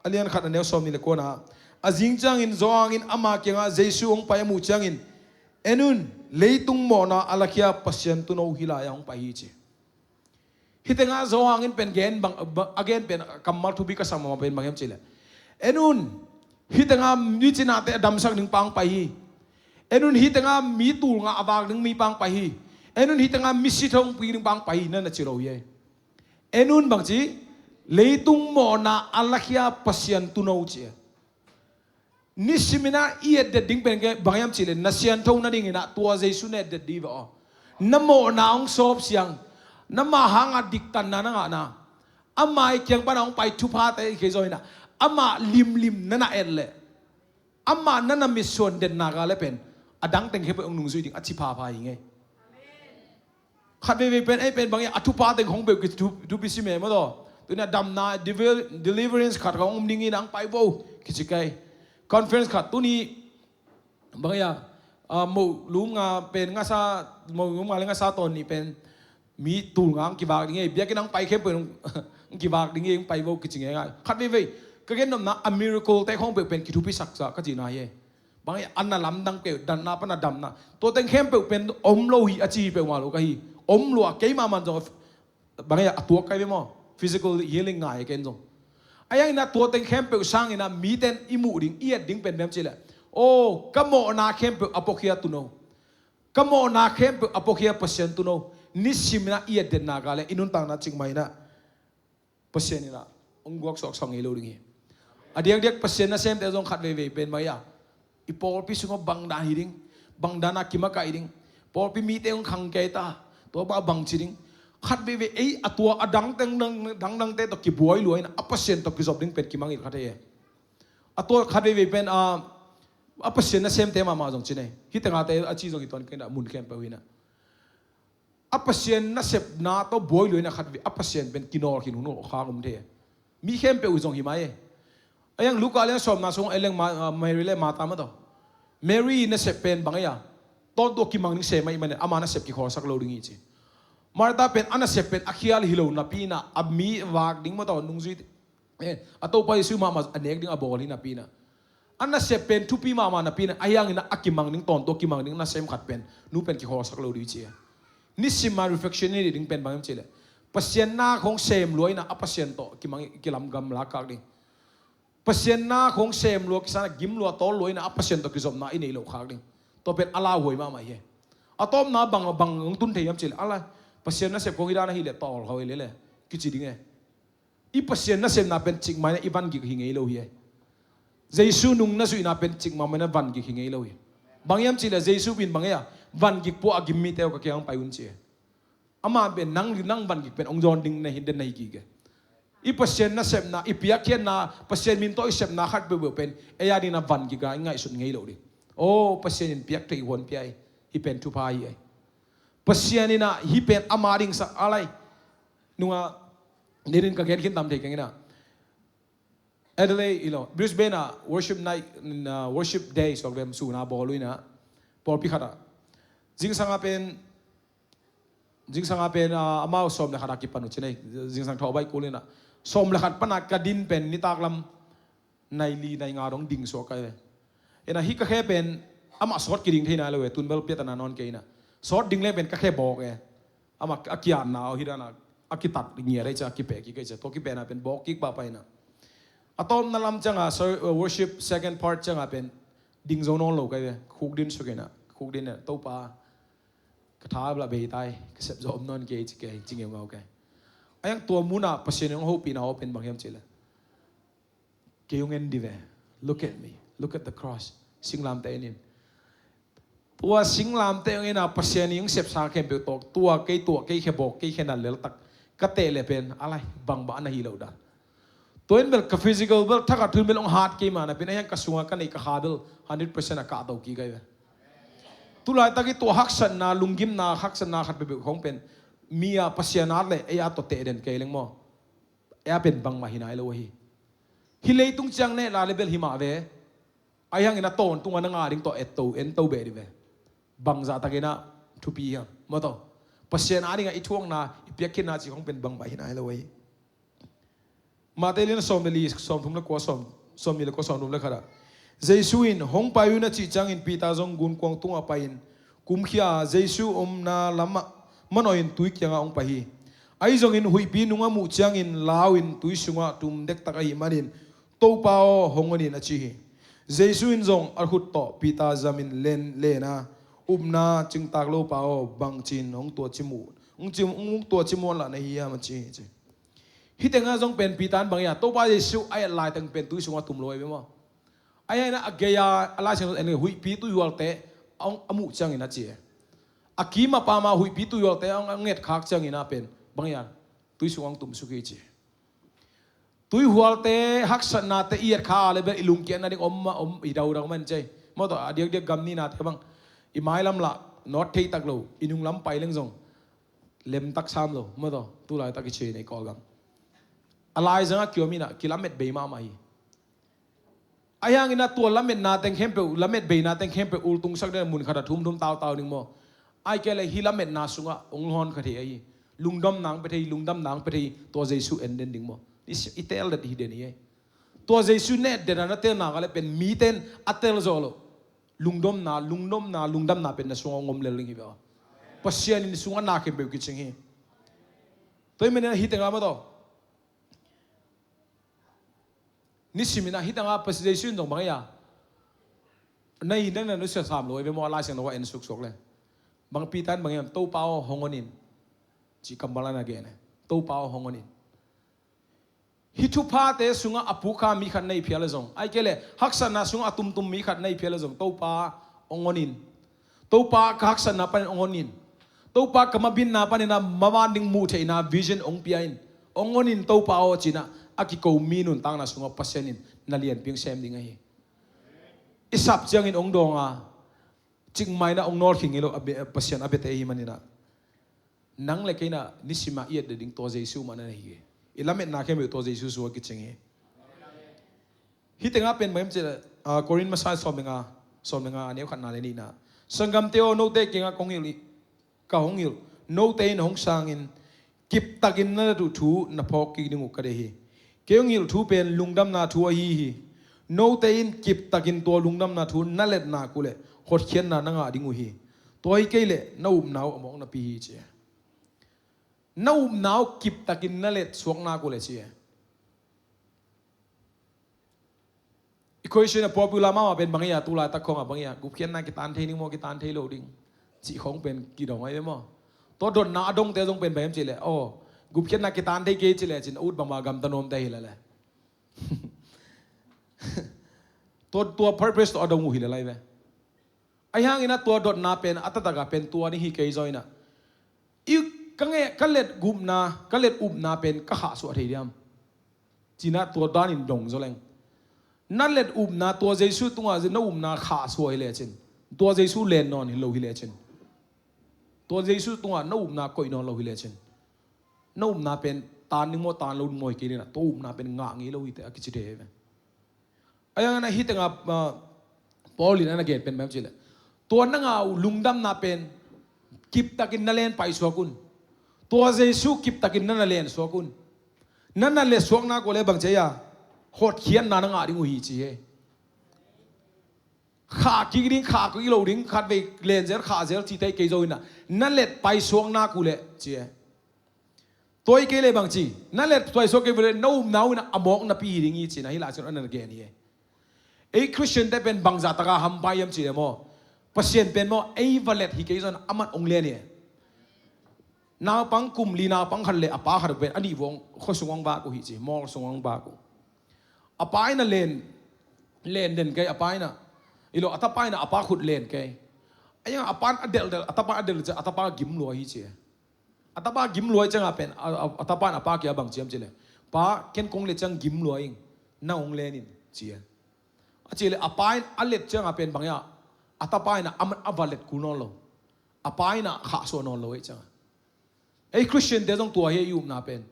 a lian khat a neu sawm ni le kuana. A zing ciangin Johan in ama kiangah Jesu hong pai a muh ciangin, en un, leitung mawhna a lakhia Pasian tuuno hih lai-ah hong pai hi ci. Hih tengah Johan in pen gen bang, a gen pen kammal thupi ka sak mahmah pen bang hiam cih leh, en un, hih tengah mi cinate a damsak ding pa hong pai hi. En un, hih tengah mi tul ngah a vak ding mi pa hong pai hi. En un, hih tengah mi si thong pi ding pa hong pai hi, na na ci lo hi ei. En un bang ci, leitung mawhna a lakhia Pasian tuuno ci e. Nisim inah i etdet ding pen bang hiam cih leh na siangtho nading inah tua Jesu na etdet dih ve aw. Na mawhna hong sawp siang, na mah hangah diktanna na ngahna, ama i kiang pana hong pai thuphate i kei zaw inah, amah limlim na na et leh, amah na na mitsuan detna ka le pen, a dang teng khempeuh hong nungzui ding a ci phapha hi ngei. Khat veivei pen ei pen bang hiam, a thupha teng khong peuh ki thu, thupi sim e maw taw. Tuni a damna deliver-, deliverance khat khong um ding inah hong pai vo kici kei. Conference khat tuni bang hiam, ah, moh lum nga pen ngasa, moh lum nga le ngasa tawn nih pen mi tul nga hong kivak ding ei, biakinn hong pai khempeuh hong kivak ding ei, hong pai vo kici ngeingai. Khat veivei ka gen nopna a miracle te khong peuh pen kithupi saksa ka cihna hi ei. Bang hiam, a na lamdang peuh, damna pana damna, tua teng khempeuh pen om lo hi a ci hi peuhmah lo ka hi. Om lua, keimah man zong bang hiam, a tuak kai ve maw. Physical healing ngai ken zong. A yang inah tua teng khempeuh sang inah mite in i muh ding, i et ding pen bang hiam cih leh, oh, ka mawhna khempeuh a puakhia tuuno, ka mawhna khempeuh a puakhia Pasian tuuno. Nisim inah i etdetna ka le i nuntakna cikmah inah Pasian inah hong guaksuak suak ngei lo ding hi. A diakdiak Pasian nasemte zong khat veivei pen bang hiam, i pawlpi sungah bang dan hi ding, bang dan a kimakaih ding, pawlpi mite hong khang kei ta, tua bang bang ci ding. Khat veivei ei a tua a dangteng dang, dangdangte tawh kibuai lua inah a Pasian tawh kizop ding pen kimangngilh kha thei e. A tua khat veivei pen a, a Pasian nasemte mahmah zong ci nei. Hih tengate a ci zong hi tuan kei inah mun khempeuh hi inah. A Pasian nasepna tawh buai lua inah khat vei a Pasian pen kinawl khin hun khak um thei. Mi khempeuh zong hi mai e. A yang Luka lian sawmna sung a leng Ma-, ah, Mary le Martha maw taw. Mary nasep pen bang hiam, tawntung kimang ding sem ahih manin ama nasep kikhawlsak lo ding hi ci. Martha pen a nasep pen a khial hi lo napi inah a mi vak ding maw taw, nungzui, eh, a Topa Jesu mahmah a nek ding a bawl hi napi inah, a nasep pen thupi mahmah napi inah, ahi hangin a kimang ding, tawntung a kimang ding nasem khat pen, nu pen kikhawlsak lo ding ci a. Nisim a reflection i neih ding pen bang hiam cih leh, Pasian na khong sem lua inah a Pasian tawh kimang, kilam gamla kak ding. Pasian na khong sem lua, kisana gim lua, tawl lua inah a Pasian tawh kizopna i neih loh khak ding. Tua pen a lauhuai mahmah hi. A tawpna bang, bang hong tun thei hiam cih leh, a lai, Pasian nasep khong hi dan ahih leh tawl kha uh hi leh le kici ding e. I Pasian nasepna pen cikmah inah i vangik hi ngei lo hi. Jesu nung na zuihna pen cikmah inah vangik hi ngei lo hi. Bang hiam cih leh Jesu in bang hiam, vangik pua a gim mite uh ka kiang hong pai un ci e. Amah pen nang, nang vangik pen hong zawn ding na hi den na hi kik e. I Pasian nasepna, i piakkhiatna, Pasian min tawh i sepna khat peuhpeuh pen ei a dingin a vangik a i ngaihsut ngei lo ding. Oh, Pasian in piak thei huan pia hi. Hih pen thupha hi ei. Pasian inah hih pen ama ding sa a lai. Nungah, nin in ka gen khin tam thei keng inah. Adelaide, i lo, Brisbane ah worship night, in, ah, worship day, suak vem suna bawl uh inah. Pawlpi khat ah. Zingsang a pen, zingsang a pen, ah, amau sawm le khat a kipan uh ci nei, zingsang thawh baih kul inah. Sawm le khat pan a ka din pen nitak lam nai li nai nga dong ding suak ka hi ve. Inah hih ka khe pen amah sawt kiding thei nai lo ve, tun bel piatana nawn kei inah. Sawt ding le pen ka khe bawk e. Amah a kiatna aw hi dan a. a kitat ngiat ei cia, a kipeh kik ei cia, tua kipehna pen bawk kik pahpah inah. A tawpna lam ciangah, sorry, uh, worship second part ciangah pen ding zo nawn lo kai ve. Khukdin suk inah, khukdin inah, Topa, ka tha la bei tai, ka sep zo om nawn kei ci kei, ci ngeungau kei. A hiang tua munah Pasian in hong hopihna aw pen bang hiam cih leh, kei hong en di ve. Look at me. Look at the cross. Singlamteh en in. Tua singlamteh hong en a, Pasian in hong sepsa khempeuh tawh, tua kei, tua kei khe bawk, kei khe na leltak ka teh leh pen a lai, bangbang a na hi loh dan. Tua in bel ka physical bel, thakhat thu in bel hong hat kei mah na pen, a hiang ka sunga ka neih ka kha bel hundred percent a kahto kik ai ve. Tulaitak i tua haksatna, lunggimna, haksatna khat peuhpeuh khong pen mi a Pasian at leh ei a tawh teh den kei leng maw, ei a pen bangmah hi nai lo ahi. Hih leitung ciang neh la leh bel hi mah ve. A hiang inah tawntung a na ngah ding tawh etto, ento beh di ve. Bangzah tak inah thupi hiam maw taw. Pasian a dingah i thuakna, i piakkhiatna cih khong pen bangmah hi nai lo ahi. Matthai lian sawm le li, sawm thum le kua, sawm, sawm nih le kua, sawm thum le khat ah, Jesu in, "Hong pai un," a cih ciangin Peter zong gunkuang tungah pai-in kumkhia a, Jesu omna lamah manawhin tui kiangah hong pai hi. Ahi zongin huihpi nung a muh ciangin lau-in tui sungah tum dektak ahih manin, "Topa aw, hong on in," a ci hi. Jesu in zong a khut tawh Peter zamin len, len a, "Upna cingtak lo pa aw, bangci-in hong tuaci muh, hong ci, hong tuaci muan lah na hi hiam?" a ci hi ci. Hih tengah zong pen Peter in bang hiam, Topa Jesu a et laiteng pen tui sungah tum lo ahi ve maw. A hiang inah a gei-a, a Lai Siangtho en huihpi tuihualte a, a muh ciangin a ci e. A kim a pam a huihpi tuihualte a, a ngetkhak ciangin a pen bang hiam, tui sungah hong tumsuk hi ci. Tuihualte haksatnate i etkha a leh bel i lungkiat nading om mah, om hi daudau man ci. Maw taw, a diakdiak gam nihnate bang i mailam lah nawt thei tak lo, i nunglam pai leng zong lemtak sam lo. Maw taw, tulaitak i ci nei Kawlgam. A laizangah kiom inah kilamet bei mahmah hi. A hiang inah tua lametna teng khempeuh, lamet beina teng khempeuh ultungsak den mun khatah thumthum tautau ding maw. Ahih kei leh hih lametna sungah hong hawnkha thei ahi. Lungdamna hong pia thei, lungdamna hong pia thei, tua Jesu en den ding maw. I, i tel det hi den hi ei. Tua Jesu na et den a na tel nak leh pen mite in a tel zawh loh. Lungdamna, lungdamna, lungdamna pen na sungah hong om lel ding hi ve aw. Pasian in sungah na khempeuh kicing hi. Tua ahih manin hih tengah maw taw, nisim inah hih tengah Pasian Jesu in zong bang hiam, na hi na na nusia sam lo ahi ve maw, a Lai Siangtho ah en suksuak leh. Bang Peter in bang hiam, "Topa aw, hong on in," ci kammal a na gen e. "Topa aw, hong on in." Hih thuphate sungah a pukha mi khat na hi phial leh zong, ahih kei leh haksatna sungah a tumtum mi khat na hi phial leh zong, "Topa, hong on in. Topa, ka haksatna panin hong on in. Topa, ka mabitna panin a maban ding muhtheihna vision hong pia in. Hong on in Topa aw," ci-in a kiko mi nuntakna sungah Pasian in na lianpi hong sem ding ahi. I sap ciangin hong dawng a, cikmah inah hong nawlkhin ngei lo, a bia, Pasian a biate ahih manin a. Nang le kei inah nisim a i et ding tua Jesu mah na hi. I lametna khempeuh tua Jesu sungah kicing hi. Hih tengah pen bang hiam cih leh, ah, Korin masa sawm le nga, sawm le nga a neu khatna le nihna. "Sanggamte aw, note kiangah kong hilh hi, ka hong hilh, note in hong sangin kiptakin na let uh thu na phawk kik ding uh ka deih hi. Kei hong hilh thu pen lungdamna thu ahi hi. Note in kiptakin tua lungdamna thu na let nak uh leh hotkhiatna na ngah ding uh hi. Tua hi kei leh na upna uh a mawk napi hi," ci. Na upna uh kiptakin na let suak nak uh leh ci. I question a popular mahmah pen bang hiam, tulaitak khong ah bang hiam, gupkhiatna kitan thei ding maw, kitan thei lo ding, cih khong pen kidong ahi ve maw. Tua dotna a dongte zong pen bang hiam cih leh, aw, gupkhiatna kitan thei kei cih leh cin a ut bangmah gamta nuamte hi leh leh. Tua, tua purpose tawh a dong uh hi leh lai ve. Ahi hangin a tua dotna pen a taktak a pen tua ni hi kei zaw inah, i ka nge, ka let gupna, ka let upna pen ka khahsuah thei diam? Ci-in a tua danin dong zaw leng. Na let upna tua Jesu tungah na upna khahsuah hi lecin, tua Jesu len nawn hi lo hi lecin, tua Jesu tungah na upna koih nawn lo hi lecin, na upna pen tan ding maw, tan lo ding maw hi kei inah, tua upna pen ngah ngei lo hi teh a kici thei hi ve. Ahi hangin a hih tengah, ah, Paul in a na gen pen bang hiam cih leh, tua na ngah uh lungdamna pen kiptakin na len paisuak un. Tua Jesu kiptakin na na len suak un. Na na let suak nak uh leh bang ci hiam, hotkhiatna na ngah ding uh hi ci hi. Khah kik ding, khah kik lo ding, khatvei len zel, khah zel cihte hi kei zaw inah, na let paisuak nak uh leh ci hi. Tawi kei le bang ci, na let tuai suak kei vele, na upna uh in a mawk napi hi ding hi ci-in a hih Lai Siangtho in a na gen hi. Ei Christian te pen bangzah taka hampa hiam cih leh maw, Pasian pen maw, ei va let hi kei zong aman hong len hi. Naupang kum li naupang khat le a pa khat pen a nih vawng khua sung hong vak uh hi ci, mawl sung hong vak uh. A pa in a len, len den kei, a pa in a, i lo, a tapa in a, a pa khut len kei. A yang a pa in a delh delh, a tapa in a delh delh, a tapa gim lua hi ci. A tapa gim lua hi ciangah pen, a, a, a tapa in a pa kiang bang ci hiam cih leh, "Pa, ken kong let ciang gim lua ing, nang hong len in," ci a. A cih leh a pa in a let ciangah pen bang hiam, a tapa in a, a, a va let kul nawn lo. A pa in a khahsuah nawn lo hi ciangah. Ei Christian te zong tua hi a i upna pen.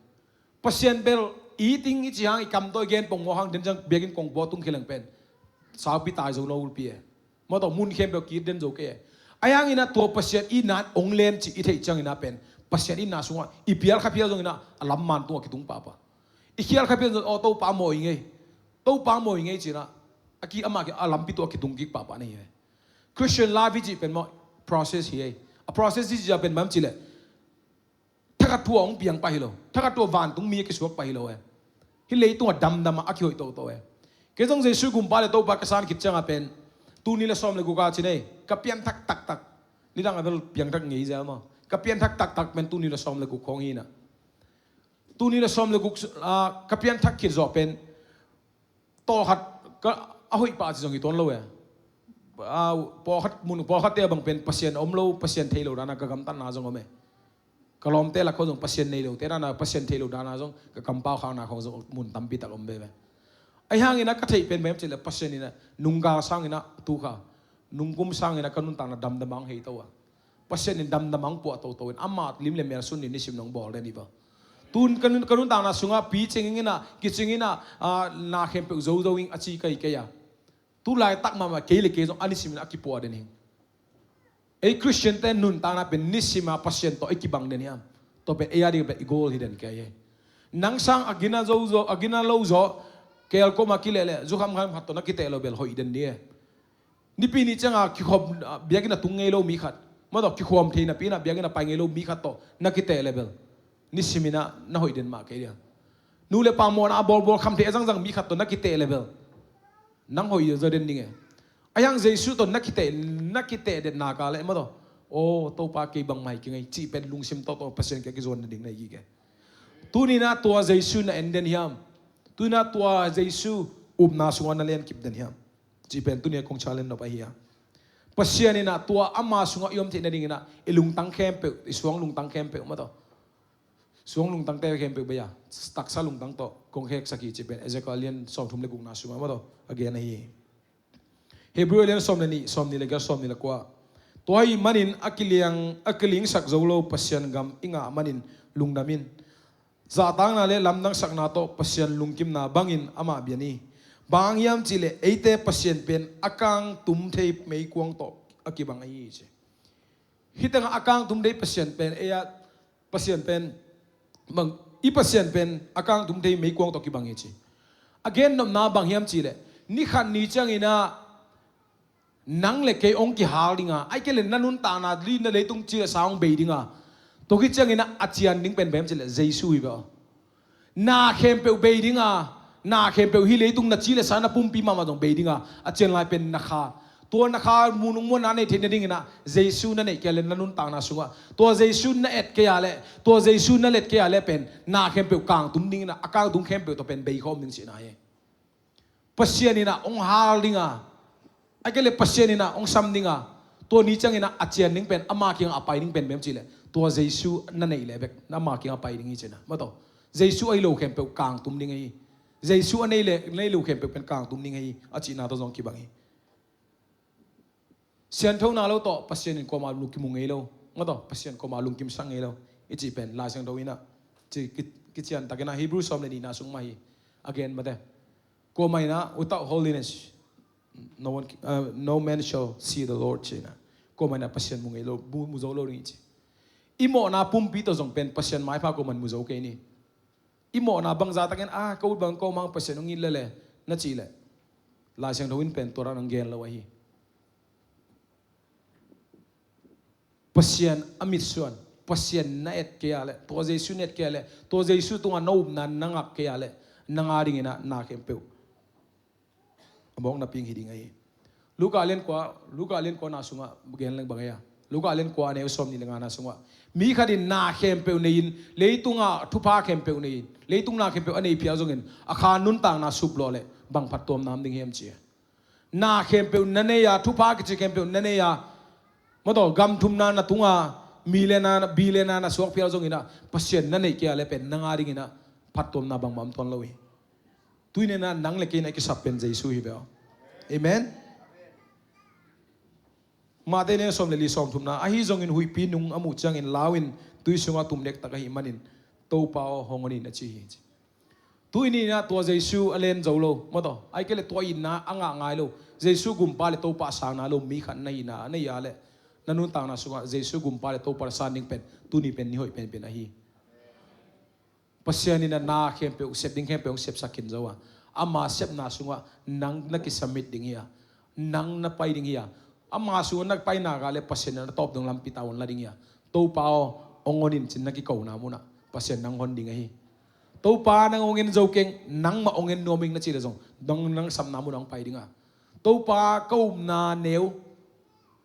Pasian bel i ting i ci hang, i kam tawh i gen pongmawk hang, den ciang biakinn kongbaw tung khia leng pen saupi tai zo lo ulpi e. Maw tawh mun khempeuh ki den zo kei e. Ahi hangin a tua Pasian itna hong len cih i theih ciangin a pen, Pasian itna sungah i phial kha phial zongin a, a lam man tungah kitung pahpah. I khial kha phial zong, "Aw, Topa mawi ngei. Topa mawi ngei," ci-in a, a ki, amah ki, a lampi tungah kitung kik pahpah na hi e. Christian life i cih pen maw, process hi e. A process i cih a pen bang hiam cih leh, thakhat thu a hong piang pah hi lo. Thakhat thu a vantung mi a kisuak pah hi lo e. Hih leitungah damdam a a kihoih toto e. Kei zong Jesu gumpa le Topa ka san khit ciangah pen, tul nih le sawm le guk a ci nei, ka pianthak taktak. Nidang a bel piangthak ngei zel maw. Ka pianthak taktak pen tul nih le sawm le guk khawng hi in a. Tul nih le sawm le guk, ah, ka pianthak khit zawh pen, tawlkhat ka, a hoih pah ci zong hi tuan lo e. Ah, pawlkhat, mun pawlkhat te a bang pen Pasian om lo, Pasian thei lo dan a ka gamtatna zong om e. Ka lawmte lak khawng zong Pasian nei lo te dan a, Pasian thei lo dan a zong ka kampau khakna khawng zong mun tampi tak om veve. Ahi hangin a ka theih pen bang hiam cih leh Pasian in a nunggal sangin a tu kha, nungkum sangin a ka nuntakna damdam a hong hei to a. Pasian in damdam a hong puah toto in, ama lim le mel sun in nisim in hong bawl den hi va. Tun ka nun, ka nuntakna sungah picing in a, kicing in a, ah, na khempeuh zozo in a ci kei kei a. Tu laitak mahmah kei le kei zong a nisim in a kipuah den hi. Ei Christian te nuntakna pen nisim a Pasian tawh i kibang den hiam? Tua pen ei a ding pen i goal hi den kei hi. Nang sang a gina zozo, a gina lo zaw, keel kawm a kileh leh, zukham kham khat tawh na kiteh lo bel hoih den ni e. Nipi ni ciangah kikhawm, ah, biakinn a tung ngei lo mi khat, maw tawh kikhuam thei napi in a biakinn a pai ngei lo mi khat tawh na kiteh le bel nisim in a na hoih den mah kei dia. Nu le pa mawhna a bawlbawl kham thei a zangzang mi khat tawh na kiteh le bel nang hoih zaw den ding e. Ahi hang Jesu tawh na kiteh, na kiteh den nak leh maw tawh, "Aw, Topa, kei bangmah hi keng ei," cih pen lungsim tawh tawh Pasian kiang kizuan nading na hi kei. Tuni in a tua Jesu na en den hiam? Tuni in a tua Jesu upna sungah na lenkip den hiam? Cih pen tuni a kong challenge nop ahi a. Pasian in a tua ama sungah i om theih nading in a i lungtang khempeuh, i suang lungtang khempeuh maw tawh, suang lungtangte khempeuh bei a, taksa lungtang tawh kong heksak hi cih pen Ezekiel a lian sawmthum le gukna sungah maw tawh a gen ahi. Hebrew a lian sawm le nih, sawmnih le giat, sawmnih le kua. Tua ahih manin a kiliang, a kilingsak zo lo Pasian gam i ngah manin lungdam in. Zahtakna le lamdangsakna tawh Pasian lungkimna bangin amah bia ni. Bang hang hiam cih leh eite Pasian pen a kangtum thei meikuang tawh a kibang ahi hi ci. Hih tengah a kangtum thei Pasian pen ei a, Pasian pen, bang, i Pasian pen a kangtum thei meikuang tawh kibang hi ci. A gennopna bang hiam cih leh, ni khat ni ciangin a nang le kei hong kihal ding a, ahih kei leh na nuntakna li na leitung ci le sa hong bei ding a, tua khit ciangin a, a cian ding pen bang hiam cih leh Jesu hi ve aw. Na khempeuh bei ding a, na khempeuh hih leitung na ci le sa na pumpi mahmah zong bei ding a, a cian lai pen na kha. Tua na kha mu nung muanna nei theih nading in a, Jesu na neih kei a leh na nuntakna sungah, tua Jesu na et kei a leh, tua Jesu na let kei a leh pen na khempeuh kangtum ding in a, a kangtum khempeuh tawh pen bei khawm ding cihna hi. Pasian in a hong hal ding a, ahih kei leh Pasian in a hong sam ding a, tua ni ciangin a, a cian ding pen, ama kiangah a pai ding pen bang hiam cih leh, tua Jesu na neih leh bek, na ama kiangah a pai ding hi ci-in a, maw tawh. Jesu a hi lo khempeuh kangtum ding ahi. Jesu a nei leh, nei lo khempeuh pen kangtum ding ahi, a cihna tawh zong kibang hi. Sianthona lo tawh Pasian in kuamah lungkim uh ngei lo, maw tawh, Pasian kuamah lungkim sak ngei lo. I cih pen Lai Siangtho in a, ci, ki, kician takin a Hebrew sawm le nihna sung mah hi. A gen mate. Kuamah in a, "Without holiness, no one, uh, no man shall see the Lord," ci-in a. Kuamah in a Pasian mu ngei lo, mu, mu zo lo ding hi ci. I mawhna pumpi tawh zong pen Pasian maipha kuamah in mu zo kei ni. I mawhna bangzah takin, "Ah, ka ut bang ko mang Pasian hong it lele," na cih leh, Lai Siangtho in pen tua dan hong gen lo ahi. Pasian a mitsuan, Pasian na et kei a leh, tua Jesu na et kei a leh, tua Jesu tungah na upna na ngak kei a leh, nang a dingin ah na khempeuh a mawkna ping hi ding ahi. Luka lian kua, Luka lian kua na sungah gen leng bang ei a. Luka lian kua a neu sawm nih le nga na sungah, mi khat in na khempeuh nei-in, leitungah thupha khempeuh nei-in, leitung na khempeuh a nei phial zongin, a kha nuntakna sup lawh leh bang phattuamna om ding hiam ci a. Na khempeuh na nei a, thupha kici khempeuh na nei a, mawtaw, gam thumna na tunga, millionaire na, billionaire na suak phial zongin ah, Pasian na neih kei a leh pen nang a dingin ah phattuamna bangmah om tuan lo hi. Tuni-in ah nang le kei na kisap pen Jesu hi ve aw. Amen. Matthai neu sawm le li, sawm thumna, ahi zongin huihpi nung a muh ciangin lau-in tui sungah tum dektak ahih manin, Topa aw, hong on in, a ci hi. Tuni-in ah tua Jesu a len zo lo, mawtaw, ahih kei leh tua itna a ngah ngai lo, Jesu gumpa le Topa a sang nai lo mi khat na hihna a nei a leh, na nuntakna sungah Jesu gumpa le Topa a san ding pen tuni pen ni hoih penpen ahi. Pasian in ah na khempeuh, sep ding khempeuh hong sepsak khin zo a, ama sepna sungah nang na kisubmit ding hi a, nang na pai ding hi a, ama sungah na pai nak leh Pasian in ah na tawp dong lampi tawh hong la ding hi a. Topa aw, hong on in, ci-in na kikona munah Pasian nang hon ding ahi. Topa, nang hong en zo keng, nangmah hong en nuam ing, na cih leh zong nang, nang sapna munah hong pai ding a. Topa, ka upna neu,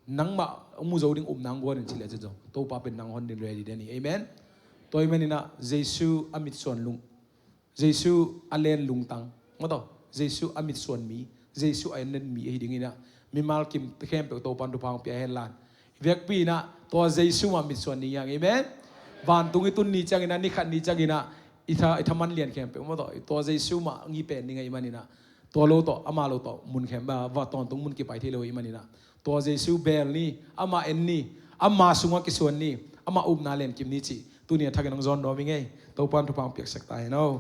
nangmah hong mu zo ding upna hong guan in, ci leh cin zong Topa pen nang hon ding ready den hi. Amen. Tua ahih manin ah Jesu a mitsuan lung, Jesu a len lungtang, mawtaw, Jesu a mitsuan mi, Jesu a en den mi ahi dingin ah mimal kim khempeuh Topa'n thupha hong pia hen la, vekpi-in ah tua Jesu mah mitsuan ni hi hang. Amen. Vantung i tun ni ciangin ah, ni khat ni ciangin ah, i tha, i thaman lian khempeuh, mawtaw, tua Jesu mah ngi pen ding ahih manin ah, tua lo tawh, ama lo tawh mun khem, ah, va tawntung mun kipai thei lo ahih manin ah, tua Jesu bel ni, ama en ni, ama sungah kisuan ni, ama upna len kim ni cih tuni a thakin hong zawn nuam ing ei. Topa'n thupha hong piaksak ta hen aw.